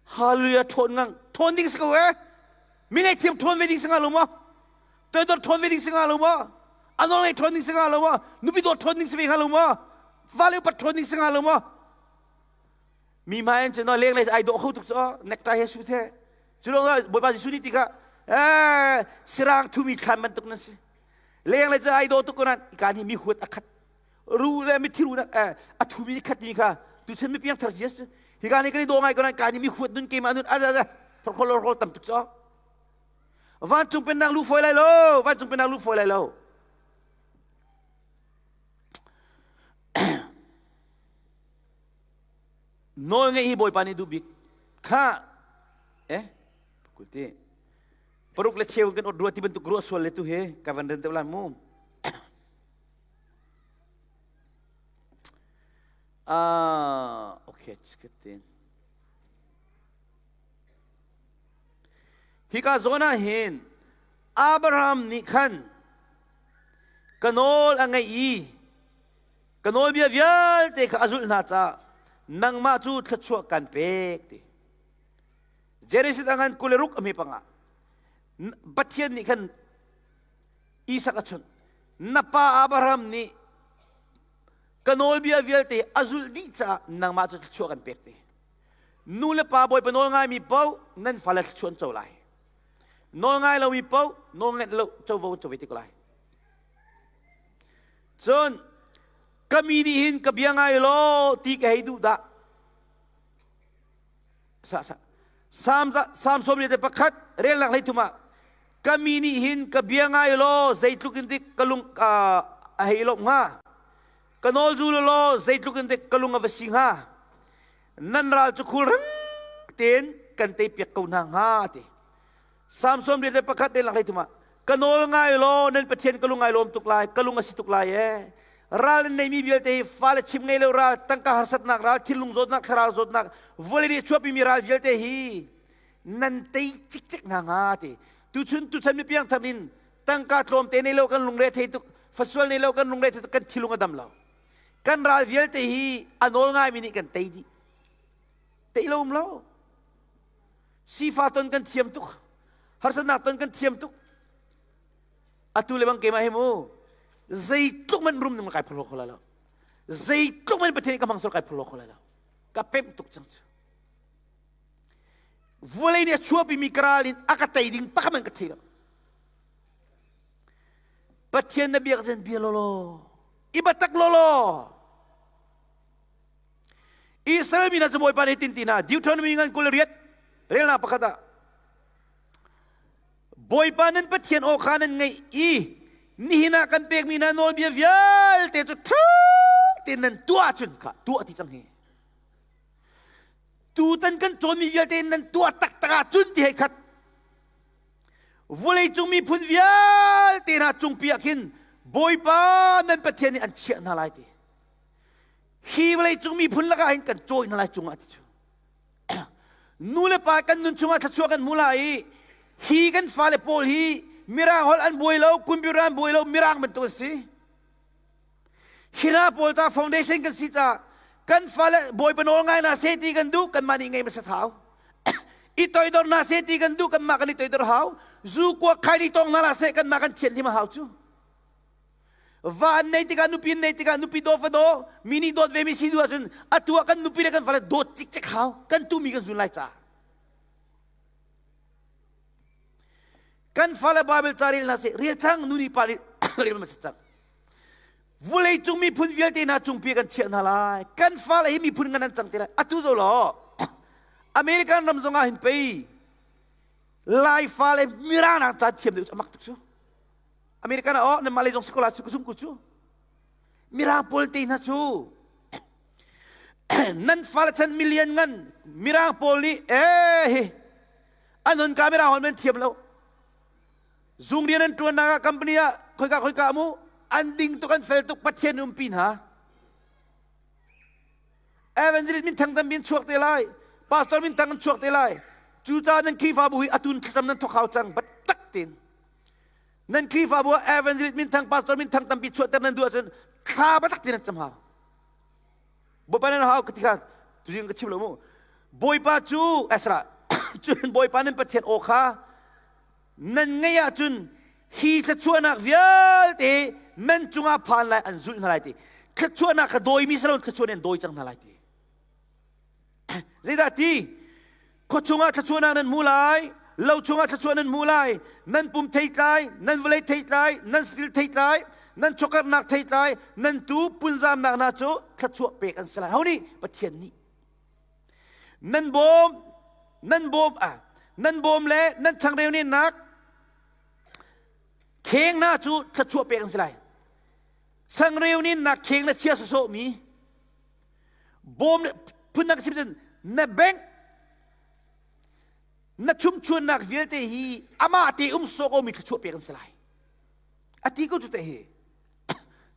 Hallelujah ṭhawn ngang ṭhawn ding si ko eh mi ngaihthiam ṭhawn ve ding si nga lo maw toidor ṭhawn ve ding si nga lo maw a nawl ngei ṭhawn ding si nga lo maw nupi dawt ṭhawn ding si ve nga lo maw fale upat ṭhawn ding si nga lo maw mi hmai an cun leng lei ai dawh kho tuk cu necktie he suit he cu lawng ah Bawipa Jesuh nih tikah eh sirang thumi thlan bantuk nan si leng lei cu ai dawh tuk ko nan ka nih mi huat a khat ru le mithi ru eh a thumi khat mi kha tuchan mi piang thar Jesuh hi ka nih kan i daw ngai ko nan ka nih mi huat nun keimah nun aza aza phorkhol lorkhol tam tuk cu vancung pennak lu fawi lai lo vancung pennak lu fawi lai lo Nawl ngeih hi Bawipa nih duh bik. Kha eh kulte paruk le cheu kan ot rua ti bantuk ruah sual le tu he ka van ren deuh lai mu. Ah, okay, tin. Hika zawn ah hin Abraham nih khan ka nawl a ngeih i Ka nawlbia vialte kha a zulh hna caah nangmah cu thluachuah kan pek ti. Genesis a ngan 26 a hme panga. Pathian nih khan Isak a chunh. Na pa Abraham nih ka nawlbia vialte a zulh dih caah nangmah cu thluachuah kan pek ti. Nu le pa Bawipa nawl ngaimi paoh nan fale thluachuah an co lai. Nawl ngai lomi paoh nawl ngaih lo covo an co ve ti ko lai. Cun ka mi nih hin ka bia ngai law ti ka hei duh dah. Sa sa Sam Sam sawm le pakhat relnak hlei thum ah ka mi nih hin ka bia ngai law zeitluk in dik ka lung a hei lawmh hnga ka nawl zul law zeitluk in dik ka lung a va si hnga nan ral cu khul rang tein kan tei piak ko hna hnga ti Sam sawm riat le pakhat le lak thum ah ka nawl ngai law nan Pathian ka lung ai lawm tuk lai ka lung a si tuk lai ee ral nan neimi vialte hi fale chim ngei lo ral tangka harsatnak ral thinlung zawtnak thlarau zawtnak vawlei nih chuahpi mi ral vialte hi nan tei cikcek hna hnga ti tuchun tuchan mi piang thar in tangka tlawmte nei lo kan lungre thei tuk fasual nei lo kan lungre thei tuk kan thilung a dam lo kan ral vialte hi a nawl ngai mi nih kan tei dih tei lo um lo Sifa ton kan thiam tuk. Harsatnak ton kan thiam tuk. Atu le bang keimah hi mu zeitluk man rum ning kai phurlo kho lai lo. Zeitluk man Pathian ka hmang sual kai phurlo kho lai lo. Ka pemh tuk cang cu. Vawlei nih a chuahpi mi ka ral in a ka tei ding pakhat man ka thei lo. Pathian na biak cun bia lawlaw. I batak lawlaw. Israel mi hna cu Bawipa nih tin ti hna Deuteronomy ngan 28 relnak pakhat ah Bawipa nan Pathian aw kha nan ngaih i nihin ah kan pekmi hna nawlbia vialte cu ṭha tein nan tuah ahcun kha tuah ti cang hi tutan kan cawnmi vialte nan tuah taktak ahcun ti hei khat vawleicung miphun vialte hna cungpi ah khin Bawipa nan Pathian nih an chiah hna lai ti Hi vawleicung miphun lakah hin kan cawi hna lai cungah ti cu. Nu le pa kan nun chungah thluachuah kan hmu lai i hi kan fale pawl hi mirang holh an buai lo, computer an buai lo, mirang bantuk an si. Hina pawl ta foundation kan si ca kan fale bawipa nawl ngai na se ti kan duh kanmah nih ngei hmasa thau. I toidor na se ti kan duh kanmah kan i toidor hau. Zu kuak khai ni tong na la se kanmah kan thian hlim a hau cu. Va an nei tikah nupi an nei tikah nupi daw fa daw mi nih dawt ve mi si duh ahcun atu ah kan nupi le kan fale dawt cikcek hau kan tu mi kan zun lai ca. Kan fale Bible ca rel hna seh, rel cang nu nih pa nih rel ma si cang. Vulei cung miphun vialte hna cungpi kan chiah hna lai. Kan fale hi miphun ngan an cang te lai. Atu zo law American ram zong ah hin pei Lai fale Mirang nak ca thiam deuh amak tuk cu. American ah oh nan mah lei zong si ko la cu ka zum ko cu. Mirang pawl te hna cu nan fale chan million ngan Mirang pawl nih eh hi an hun ka Mirang holh men thiam lo. Zung rian an ṭuannak ah company ah khoika khoika mu an ding tuk an fel tuk Pathian umpi hna. Evangelist min thang tampi an chuak te lai. Pastor min thang an chuak te lai. Cucaah nan Khrihfabu hi atun thlacam nan thawk hau cang biatak tein. Nan Khrihfabu ah evangelist min thang pastor min thang tampi chuahter nan duh ahcun thla biatak tein nan cam hau. Bawipa nan hau ka ti kha tuzing ka chim lo mu. Bawipa cu Ezra cun Bawipa nan Pathian aw kha nan ngeih ahcun hi thluachuahnak vialte nan cungah phan lai an zulh hna lai ti thluachuahnak kha dawimi si lo thluachuah nih an dawi cang hna lai ti zeidah ti khua chungah thluachuahnak nan hmu lai lo chungah thluachuah nan hmu lai nan pum theitlai nan vawlei theitlai nan satil theitlai nan chawkarnak theitlai nan tu punzamnak hna cu thluachuah pek an si lai ho nih Pathian nih Nan bawm, nan bawm ah, nan bawm le nan changreu nennak kheng hna cu thluachuah pek an si lai. Changreu nennak kheng na chia sawsawh mi bawm le phundang chim cun na bank na chumchuannak vialte hi amah te um sawk mi thluachuah pek an si lai. A ti ko cu te hi.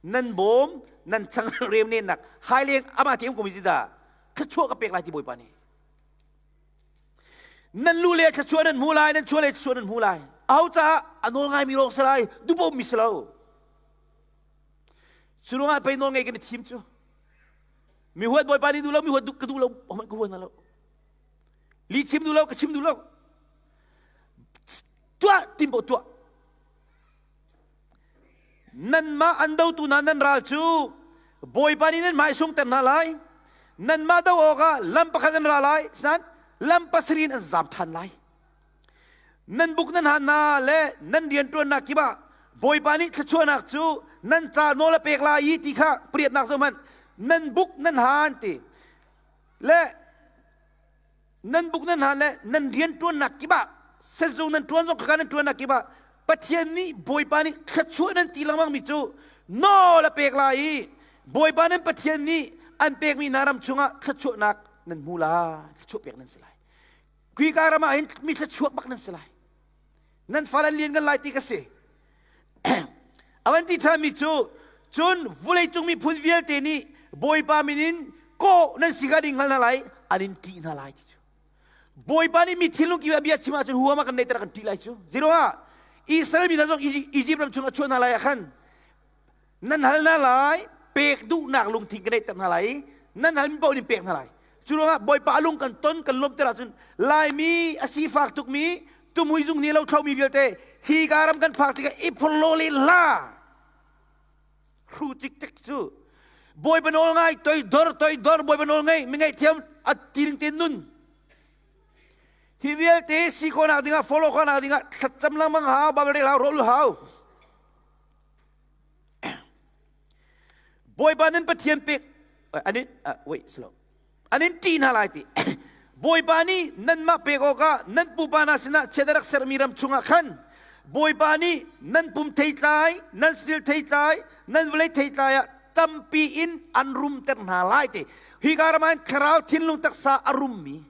Nan bawm nan changreu nennak haileng amah te um ko mi dah thluachuah ka pek lai ti Bawipa nih. Nan lu le thluachuah nan hmu lai, nan chua le thluachuah nan hmu lai. Aho caah a nawl ngaimi lawng si lai, dupom mi si lo. Cu ruangah pei nawl ngei kan i thim cu. Mi huat Bawipa nih duh lo, mi huat ka duh lo, hmanh ka huat hna lo. Li chim duh lo, ka chim duh lo. Tuah tim paoh tuah. Nanmah an dotu hna nan ral cu Bawipa nih nan hmai sungter hna lai. Nanmah do awkah lam pakhat an ra lai, sinain lam pasarih in an zam ṭhan lai. Nan buk nan han hna le nan rianṭuannak kip ah Bawipa nih thluachuahnak cu nan ca nawl a pek lai i ti kha pariatnak zohhmanh. Nan buk nan han ti le nan buk nan hna le nan rianṭuannak kip ah senzung nan ṭuan zong khaka nan ṭuannak kip ah Pathian nih Bawipa nih thluachuah nan ti lengmang mi cu nawl a pek lai i Bawipa nan Pathian nih an pekmi hna ram chungah thluachuahnak nan hmu lai thluachuah pek nan si lai Kuika ram ah hin mi thluachuak bak nan si lai nan fale an lian kan lai ti ka si avan ti ṭhanmi cu cun vawleicung miphun vialte nih Bawipa min in kawh nan si kha ding hngal hna lai an in ṭih hna lai ti cu Bawipa nih mi thinlung kip ah bia chim ahcun huam a kan neihter kan ṭih lai cu zeruangah Israel mi hna zong Egypt ram chung a chuah hna lai ah khan nan hal hna lai pek duhnak lungthin ka neihter hna lai i nan halmi paoh nih pek hna lai cu ruangah Bawipa a lung kan ton kan lawmhter ahcun Laimi a sifak tukmi tumui zung nih lo thlomi vialte hi ka ram kan phak tikah i phorhlaw le hla hru cikcek cu Bawipa nawl ngai toidor toidor Bawipa nawl ngei mi ngaihthiam a tiring te nun hi vialte si khawhnak dingah follow khawhnak dingah thlacam lengmang hau Bible rel hau rawl hau Bawipa nan Pathian pek an in wait slow an in ṭih hna lai ti Bawipa nih nanmah pek awkah nan pupa hna sinah chiat a rak sermi ram chungah khan Bawipa nih nan pum theitlai nan satil theitlai nan vawlei theitlai ah tampi in an rumter hna lai ti hika ram ah thlarau thinlung taksa a rummi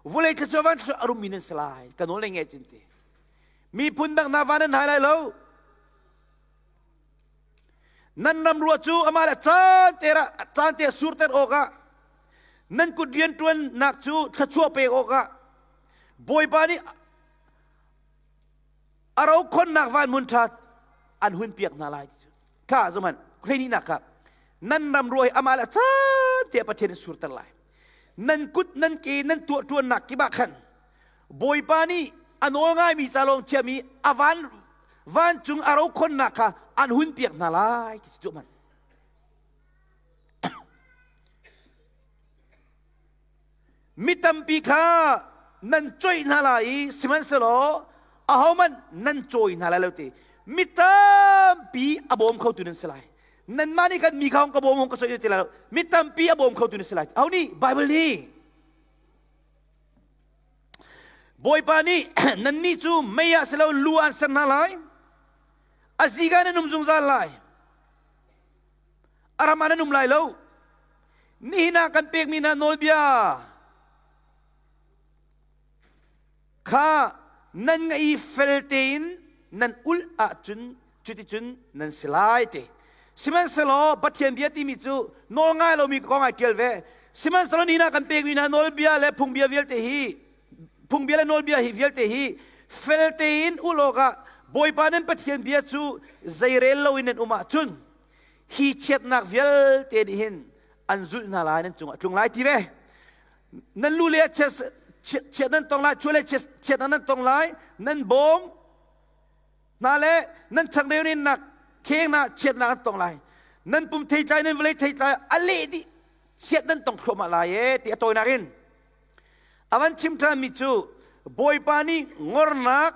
vawlei thluachuah van thluachuah a rummi nan si lai ka nawl nge cun ti miphun dang hna van nan hai lai lo Nan ram rua cu amah le caan te caan te surter awkah nan kut rianṭuannak cu thluachuah pek awkah Bawipa nih a rokhonnak van hmun ṭha an hun piak hna lai. Kha zohhmanh, hleihnihnak kha nan ram rua hi amah le caan te Pathian in surter lai. Nan kut nan ke nan tuah ṭuannak kip ah khan Bawipa nih a nawl ngaimi ca lawng thiam i a van vancung a rokhonnak kha an hun piak hna lai ti cu man. Mi tampi kha nan coih hna lai i sihmanhsehlaw Ahohmanh nan cawi hna lai lo ti. Mi tampi a bawm khotu nan si lai. Nanmah nih khan mi kha hong ka bawm hong ka cawi ti lai lo. Mi tampi a bawm khotu nan si lai. Aho nih? Bible nih. Bawipa nih nannih cu mei ah si lo lu ah an ser hna lai. A ziga nan um zungzal lai. A ram ah nan um lai lo. Nihin ah kan pekmi hna nawlbia kha nan ngaih i fel tein nan ulh ahcun cuticun nan si lai ti. Sihmanhsehlaw Pathian bia timi cu nawl ngai lomi kong ai ṭial ve. Sihmanhsehlaw nihin ah kan pekmi hna nawlbia le phungbia vialte hi phungbia le nawlbia hi vialte hi fel tein ulh awkah Bawipa nan Pathian bia cu zeirel loin nan um ahcun hi chiatnak vialte nih hin an zulh hna lai nan cungah tlung lai ti ve. Nan lu le chiat nan tong lai, chua le chiat nan tong lai, nan bawm hna le nan changreu nin nak kheng na chiatnak an tong lai. Nan pum theitlai nan vawlei theitlai a leh dih chiat nan tong thluahmah lai e ti a tawinak in. A van chim ṭhanmi cu Bawipa nih ngornak,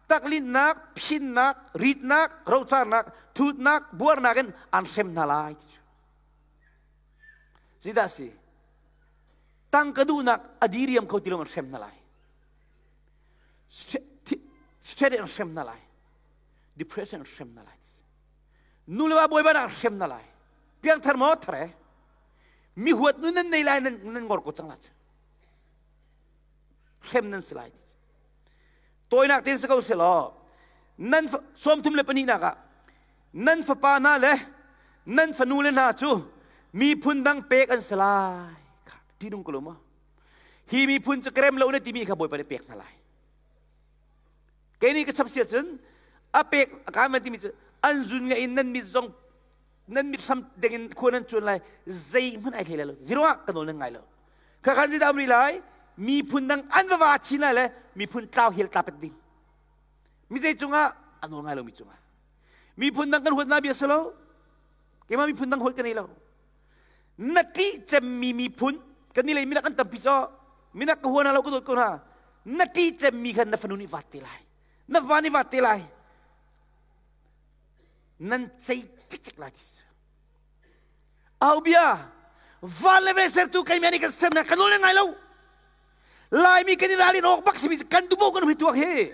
taklinnak, phinnak, ritnak, rocarnak, thutnak, buarnak in an hrem hna lai ti cu. Zeidah si? Tangka duhnak a diriam kho ti lo an hrem hna lai. Stress an hrem hna lai. Depression an hrem hna lai. Nu le va bawipa an hrem hna lai. Piangthar maw thar e? Mi huat nu nan nei lai nan nan ngor ko cang la cu. Hrem nan si lai. Tawinak ten si ko se law nan sawmthum le pahnihnak ah nan fapa hna le nan fanu le hna cu miphun dang pek an si lai. Kha ṭihnung ko lo maw? Hi miphun cu ka rem lo na timi kha Bawipa nih pek hna lai. Kei nih ka chap sia cun a pek a kaan van timi cu an zun ngai in nan mit zong nan mit hram deng in khua nan cuan lai zeihmanh ai thlei lai lo. Ziruangah ka nawl nan ngai lo. Kha khan zeidah um rih lai? Miphun dang an va va chin lai le miphun tlau hel tla pet ding. Mi zei cungah a nawl ngai lomi cungah. Miphun dang kan huat hna bia si lo. Keimah miphun dang huat ka nei lo. Na ṭih cemmi miphun kan ni lei minak an tampi caw minak ka hua hna lo ka dawt ko hna. Na ṭih cemmi khan na fanu nih vaat te lai. Na va nih vaat te lai. Nan cei cikcek lai ti. Au bia van le ve sertu keimah nih kan sernak kan nawl ngai lo. Laimi kan i ralin awk bak simi kan dubo kan hui tuak hi.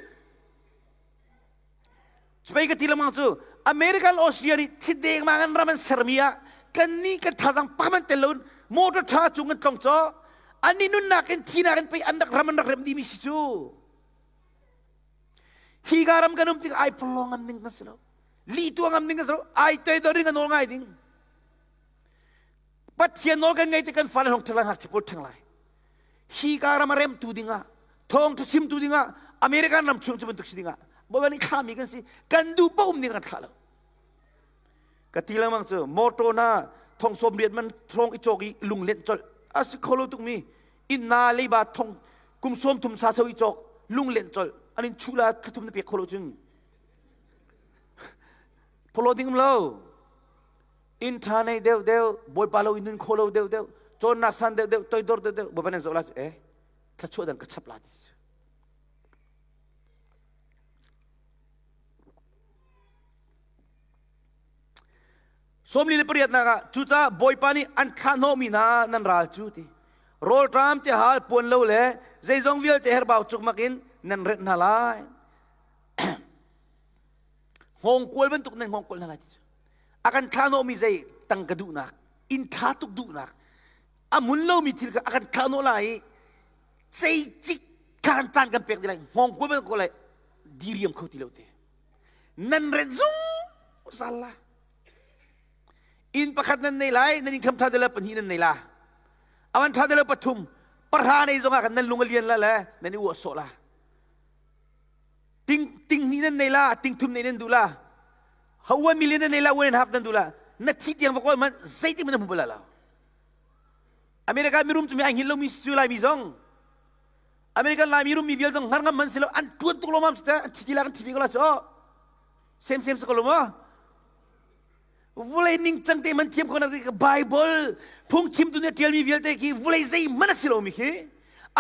Cupei ka ti lengmang cu American Austria nih thideng mang an ram an sermi ah kan nih kan thazang pakhat man tel loin motor tha cung kan tlong caw an nih nunnak in thinak in pei an rak ram an rak rem dimi si cu. Hi ka ram kan um tik ai purlong ngam ding kan si lo. Li tua ngam ding kan si lo. Ai toi dor ding a nawl ngai ding. Pathian nawl kan ngei te kan fale hong thlang hak pawl thang lai. Hi ka ram a remtu dingah thawngtha chimtu dingah American ram chung cu bantuk si dingah Bawipa nih thlahmi kan si kan duh paoh um ding kan thlah lo ka ti lengmang cu motor na thong sawm riat man thong i cawk i lunglenh colh a si kho lo tukmi inn na leiba thong kum sawm thum sa cho i cawk lunglenh colh an in chu la thlathum na pek kho lo cun pholo ding lo inn ṭha nei deuh deuh bawipa lo in nun kho lo deuh deuh cawnnak san deuh deuh toidor deuh deuh bawipa nan zoh la eh thluachuah dang ka chap la ti Sawmli le pariatnak ah cucaah Bawipa nih an thlahhnawhmi hna nan ral cu ti rawlṭam te hal puan lo le zeizong vialte herbau cukmak in nan renh hna lai hngawngkual bantuk nan hngawngkual hna lai ti cu a kan thlahhnawhmi zei tangka duhnak inn ṭha tuk duhnak a hmun lomi thil kha a kan thlahhnawh lai i ceicik khan caan kan pek ti lai hngawngkual bantuk ko lai diriam kho ti lo te nan renh zungzal la inn pakhat nan nei lai nan income ṭha deuh pahnih nan nei la aman ṭha deuh pathum pahra nei zongah khan nan lung a lian la le nan i uah sawh la ting ting hnih nan nei la ting thum nei nan duh la ha 1 million nan nei la 1.5 nan duh la na thi tiang va kawl man zeitik man na hmu bal lo America mirum cu mi ai hngilh lomi si cu Laimi zong American Laimi rum mi vial zong hngar ngam man si lo an tuan tuk lo mam si an thi ti la kan thi ve ko la cu same same si ko lo maw vulei ningcang te man thiam ko nak Bible phungchimtu nih a ṭialmi vialte khi vulei zeihmanh a si lomi khi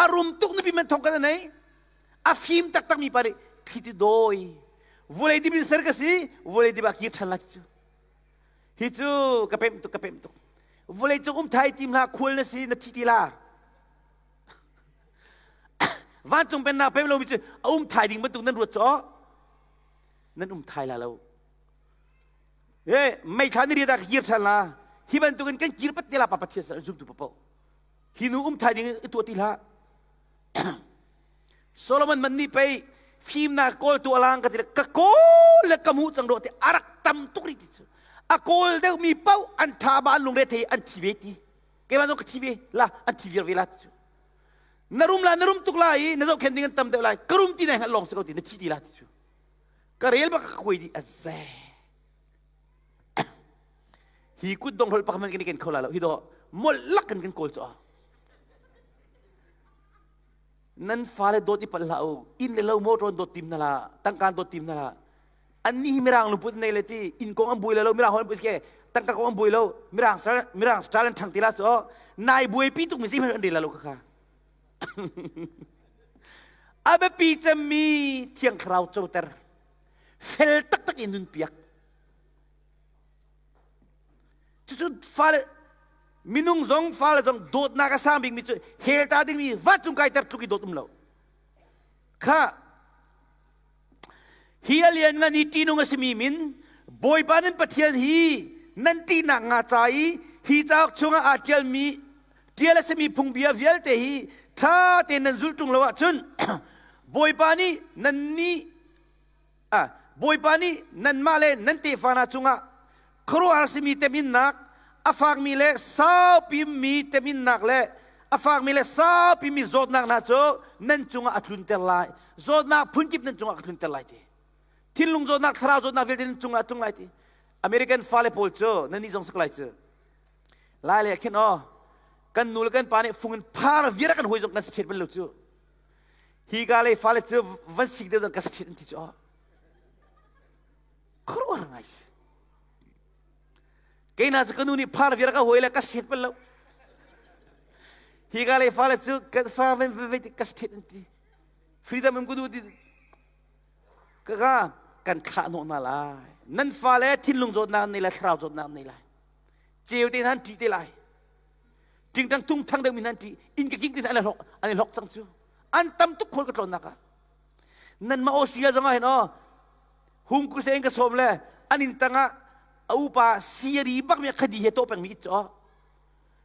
a rum tuk nupi man thong kan nei a fim taktak mi pa nih. Thli ti dawi. Vulei dip in ser ka si, vulei dip ah kir ṭhan lai ti cu. Hi cu ka pemh tuk, ka pemh tuk. Vulei cung um thai tim hlah, khual na si, na thi ti la. Vancung pennak pem lomi cu a um thai ding bantuk nan ruat cu nan um thai la lo. E meithla ni riat ah ka kir ṭhan la. Hi bantukin kan kir pat te la pa Pathian sal zumtu papoh. Hi nu um thai ding i tuah ti hlah. Solomon man nih pei fimnak kawltu alang ka ti le ka kawl le ka hmuh cang rua ti a rak tam tuk rih ti cu. A kawl deuhmi paoh an tha ba an lungre thei an thi ve ti. Keimah zong ka thi ve la an thi viar ve la ti cu. Na rum la na rum tuk la i na zohkhenh ding an tam deuh lai ka rum ti nai hngalh lawng si ko ti na thi ti la ti cu. Ka rel bak ka kuai dih a ze. Hi kut dong hlol pakhat man kan i ken kho la lo hi do molh lak kan kan kawl cu a. Nan fale dawt i palh hlah u. Inn le lo motor an dawt tim na la, tangka an dawt tim na la. An nih hi mirang lungput nei le ti inn kong an buai le lo, mirang holh an buai ke tangka kong an buai lo, mirang mirang style an ṭhang ti la so nai buaipi tuk mi si an rel la lo kha kha. A biapi cemmi thiang thlarau coter fel taktak in nun piak. Cucu fale minung zong fale zong dawtnak a sang bikmi cu hell ta dingmi vancung kaiter tluk i dawt um lo. Kha hi a lianngan i ṭihnung a simi min Bawipa nan Pathian hi nan ṭihnak nga ca i hi cauk chungah aa ṭialmi ṭial a simi phungbia vialte hi ṭha tein nan zulh ṭung lo ahcun Bawipa nih nannih Ah, Bawipa nih nanmah le nan tefa hna cungah khuaruahhar simi teminnak, a fakmi le saupimmi teminnak le a fakmi le saupimi zawtnak hna cu nan cungah a tlunter lai. Zawtnak phunkip nan cungah ka tlunter lai ti. Thinlung zawtnak, thlarau zawtnak vialte nan cungah a tlung lai ti. American fale pawl cu nan nih zong sak lai cu. Lai le khin aw, kan nu le kan pa nih fung in phar viar kan huai zong kan si ṭhet bal lo cu. Hi ka lei fale cu van sik deuh ka si an ti cu khuaruahhar ngai si. Keina cu ka nu nih phar viar ka huai le ka set bal lo. Hi ka lei fale cu ka fa van van van ka set an ti. Freedom um ka duh ti. Ka ka kan thlah hnawh hna lai. Nan fale thinlung zawtnak an nei lai, thlarau zawtnak an nei lai. Ceu te hna an ṭih te lai. Tingtang tung thang deuh mi nan ti inn ka kik an i hlok an i hlok cang cu an tam tuk khual ka tlawnnak ah nan ma Australia zong ah hin aw hung ku se in ka sawm le an inn tangah a upa siri bak mi khadi he to peng mi it cu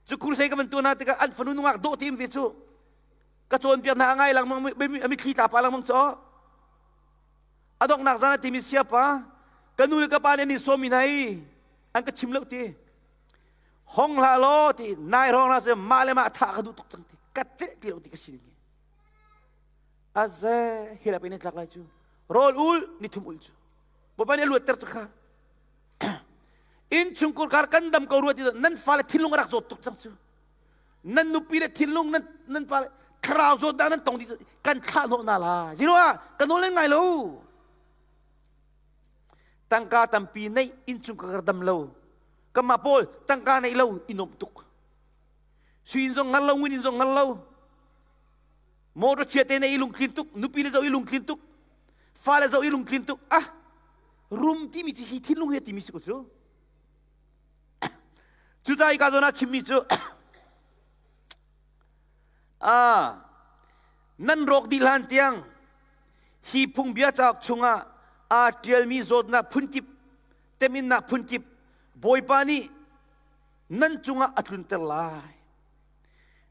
cu kurse ka van tuan tikah an fanu nungak dawh te ve cu ka cawnpiak hna a ngai langmang a mitthli tla pa langmang cu a donghnak zan a timi siapa ka nu le ka pa nih an in sawm mi hna i an ka chim lo ti Hong hlah law ti nai hrawng na cu mah le mah thah ka duh tuk cang ti ka celh ti lo ti ka si ding aze hi la pe ne tlak lai cu rawl ul ni thum ul cu bawipa nih a luatter cu kha inn chungkur kar kan dam ko rua ti nan fale thinlung a rak zawt tuk cang cu nan nupi le thinlung nan nan fale thlarau zawt dah nan tong dih kan thlah hnawh na la ziruah ka nawl nan ngai lo tangka tampi neih inn chungkhar dam lo Kanmah pawl tangka neih lo i nuamh tuk. Sui in zong ngal lo, ngun in zong ngal lo. Motor chia te ne i lungtlin tuk, nupi le zoh i lungtlin tuk, fale zoh i lungtlin tuk. Ah, rum timi cu hi thinlung he timi si ko cu. Cucaah hika zawn ah chimmi cu ah nan rawk dih hlan tiang hi phungbia cauk chungah aa ṭialmi zawtnak phunkip teminnak phunkip Bawipa nih nan cungah a tlunter lai.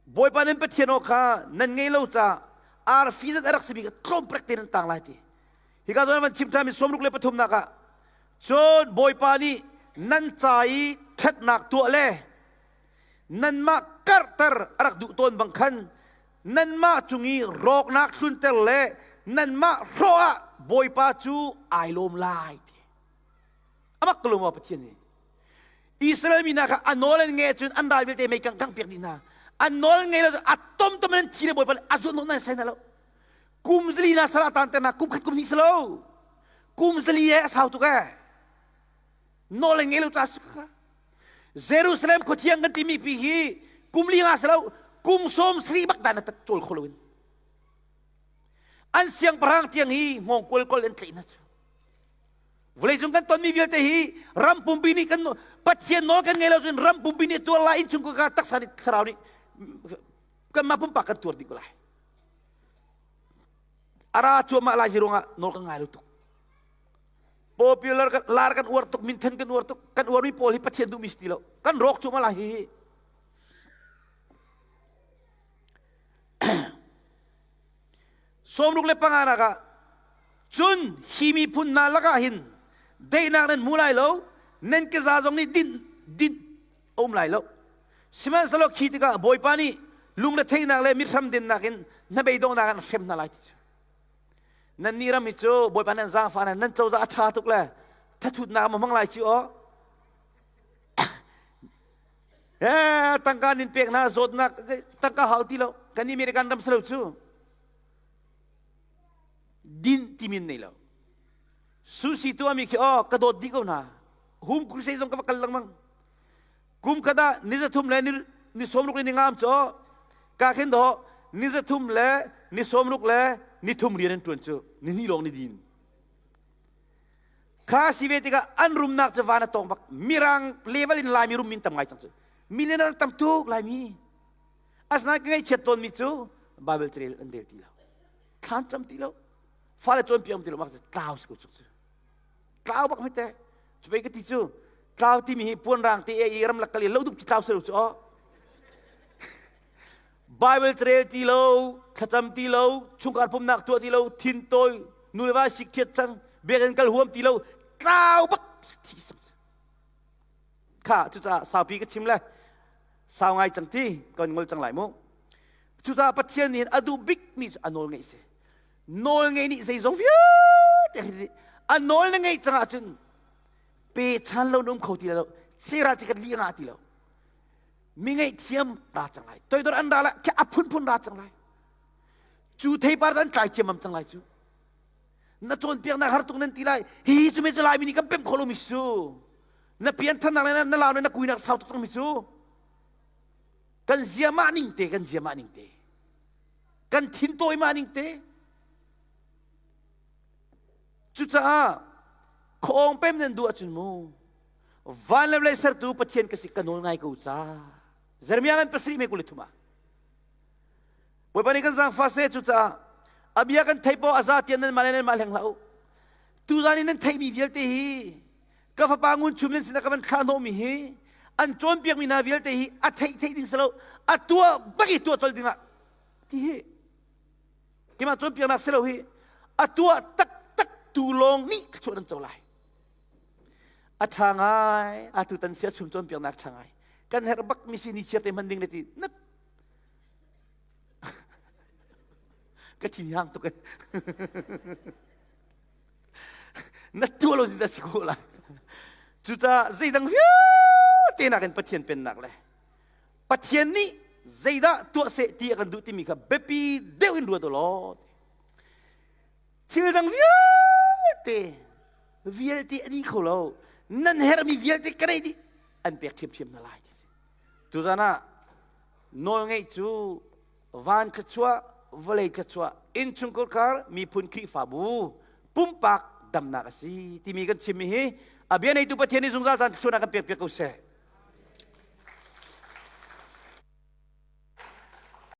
Bawipa nan Pathian aw kha nan ngei lo caah arfi zat a rak simi kha tlawm prek te nan tang lai ti. Hika zawn van chim ṭhan mi sawmruk le pathumnak ah cun Bawipa nih nan ca i ṭhatnak tuah le nanmah karhter a rak duh tawn bang khan nanmah cung i rawknak tlunter le nanmah hrawh ah Bawipa cu ai lawm lai ti. Amak ka lung Pathian nih. Israel mi hna kha a nawl an ngei cun an ral vialte mei kang kang piak dih hna. An nawl ngei lo a tom tom an thi le bawipa a zuan nan sai hna lo. Kum zali na sala tan te na kum khat kum hnih salo. Kum zali he a sau tuk e. Nawl an ngei lo ca su kha. Jerusalem khuathiang kan timi pi hi kum li nga salo kum som sri bak dan na chawl kho lo in. An siangpahrang tiang hi hngawngkual kol an tlaih hna cu. Vawleicung kan tonmi vialte hi ram pumpi nih kan Pathian nawl kan ngei lo cun ram pumpi nih tuar lai innchung ka taksa nih thlarau nih kanmah pumpak kan tuar dih ko lai. A ra cuahmah lai si ruangah nawl kan ngai lo tuk. Popular kan lar kan uar tuk minthen kan uar tuk kan uarmi pawl hi Pathian duhmi si ti lo. Kan rawk cuahmah lai hi. Sawmruk le panga nak ah cun hi miphun hna lakah hin daihnak nan hmu lai lo, nan keza zong nih dinh dinh a um lai lo. Sihmanhsehlaw khi tikah Bawipa nih lungretheihnak le mithram dennak in hnabeidonghnak an hrem hna lai ti cu. Nannih ram hi cu Bawipa nan zaangfah nan nan cozah a ṭha tuk le thathutnak ma hmang lai cu aw. Eh, tangka nin pek hna zawtnak tangka hau ti lo kan American ram salo cu din timin nei lo susi tu ami khi oh ka dawt dih ko hna hum crusade zong ka va kal lengmang kum khat ah ni zathum le ni sawmruk le ni ngam cu ka khin do ni zathum le ni sawmruk le ni thum rian an tuan cu ni hnih lawng ni din Kha si ve tikah an rumnak cu van a tawng bak. Mirang level in Laimi rum min tam ngai cang cu. Millionaire tam tuk Laimi. Asinain ka ngaihchiat tawnmi cu Bible carel an rel ti lo. Thlan cam ti lo. Fale cawnpiak ti lo. Mah tlau si ko cu. Tlau bak hmete. Cu pei ka ti cu tlau timi hi puanrang te i ramlak kal i lo dup ki tlau si lo cu aw. Bible carel ti lo, thlacam ti lo, chungkhar pumnak tuah ti lo, thin tawi, nu le va sikthiat cang, biakinn kal huam ti lo, tlau bak thi sang. Kha cucaah saupi ka chim le sau ngai cang ti kan ngol cang lai mu. Cucaah Pathian nih a duh bikmi cu a nawl ngeih si. Nawl ngeih nih zeizong vialte a nawl na ngeih cang ahcun pe chan lo na um kho ti lo, sera ci kan li nga ti lo. Mi ngaihthiam ra cang lai toidor an ra lai khi a phunphun ra cang lai cu theipar an tlai ciammam cang lai cu na cawnpiaknak har tuk nan ti lai hi cu me cu lai mi nih kan pemh kho lomi su na pian thannak le na lau le na kuinak sau tuk cangmi cu kan zia mah ning te kan zia mah ning te kan thin tawi mah ning te cucaah khuaawng pem nan duh ahcun mu Van le vawlei sertu Pathian ka si ka nawl ngai ko ca. Jeremiah ngan pasarih me kul le thum ah. Bawipa nih kan zaangfah seh cucaah a bia kan theih poah a za tian nan mah le nan mah hleng hlah u. Tuzan in nan theihmi vialte hi ka fapa ngun chum nan sinah ka van thlah hnawhmi hi an cawnpiakmi hna vialte hi a theih theih ding si lo a tuah bak i tuah colh dingah ti hi keimah cawnpiaknak si lo hi a tuah taktak tu lawng nih thluachuah nan co lai. A ṭha ngai. Atu tan sia chum cawnpiaknak ṭha ngai. Kan herh bak mi si ni chiar te hman ding le ti nat. Ka thin hang tuk Na tuah lo zin si ko lai. Cucaah zeidang vialte nakin Pathian pennak le Pathian nih zeidah tuah seh ti a kan duh timi kha biapi deuh in ruat u law. Thil dang vialte vialte a dih kho lo nan herhmi vialte ka neih dih an pek ṭhiamṭhiam hna lai ti si tuzan ah nawlngeih cu van thluachuah vawlei thluachuah innchungkhar miphun Khrihfabu pumpak damnak a si timi kan chimmi hi a bia neitu Pathian nih zungzal caan thluachuahnak kan pek piak ko seh.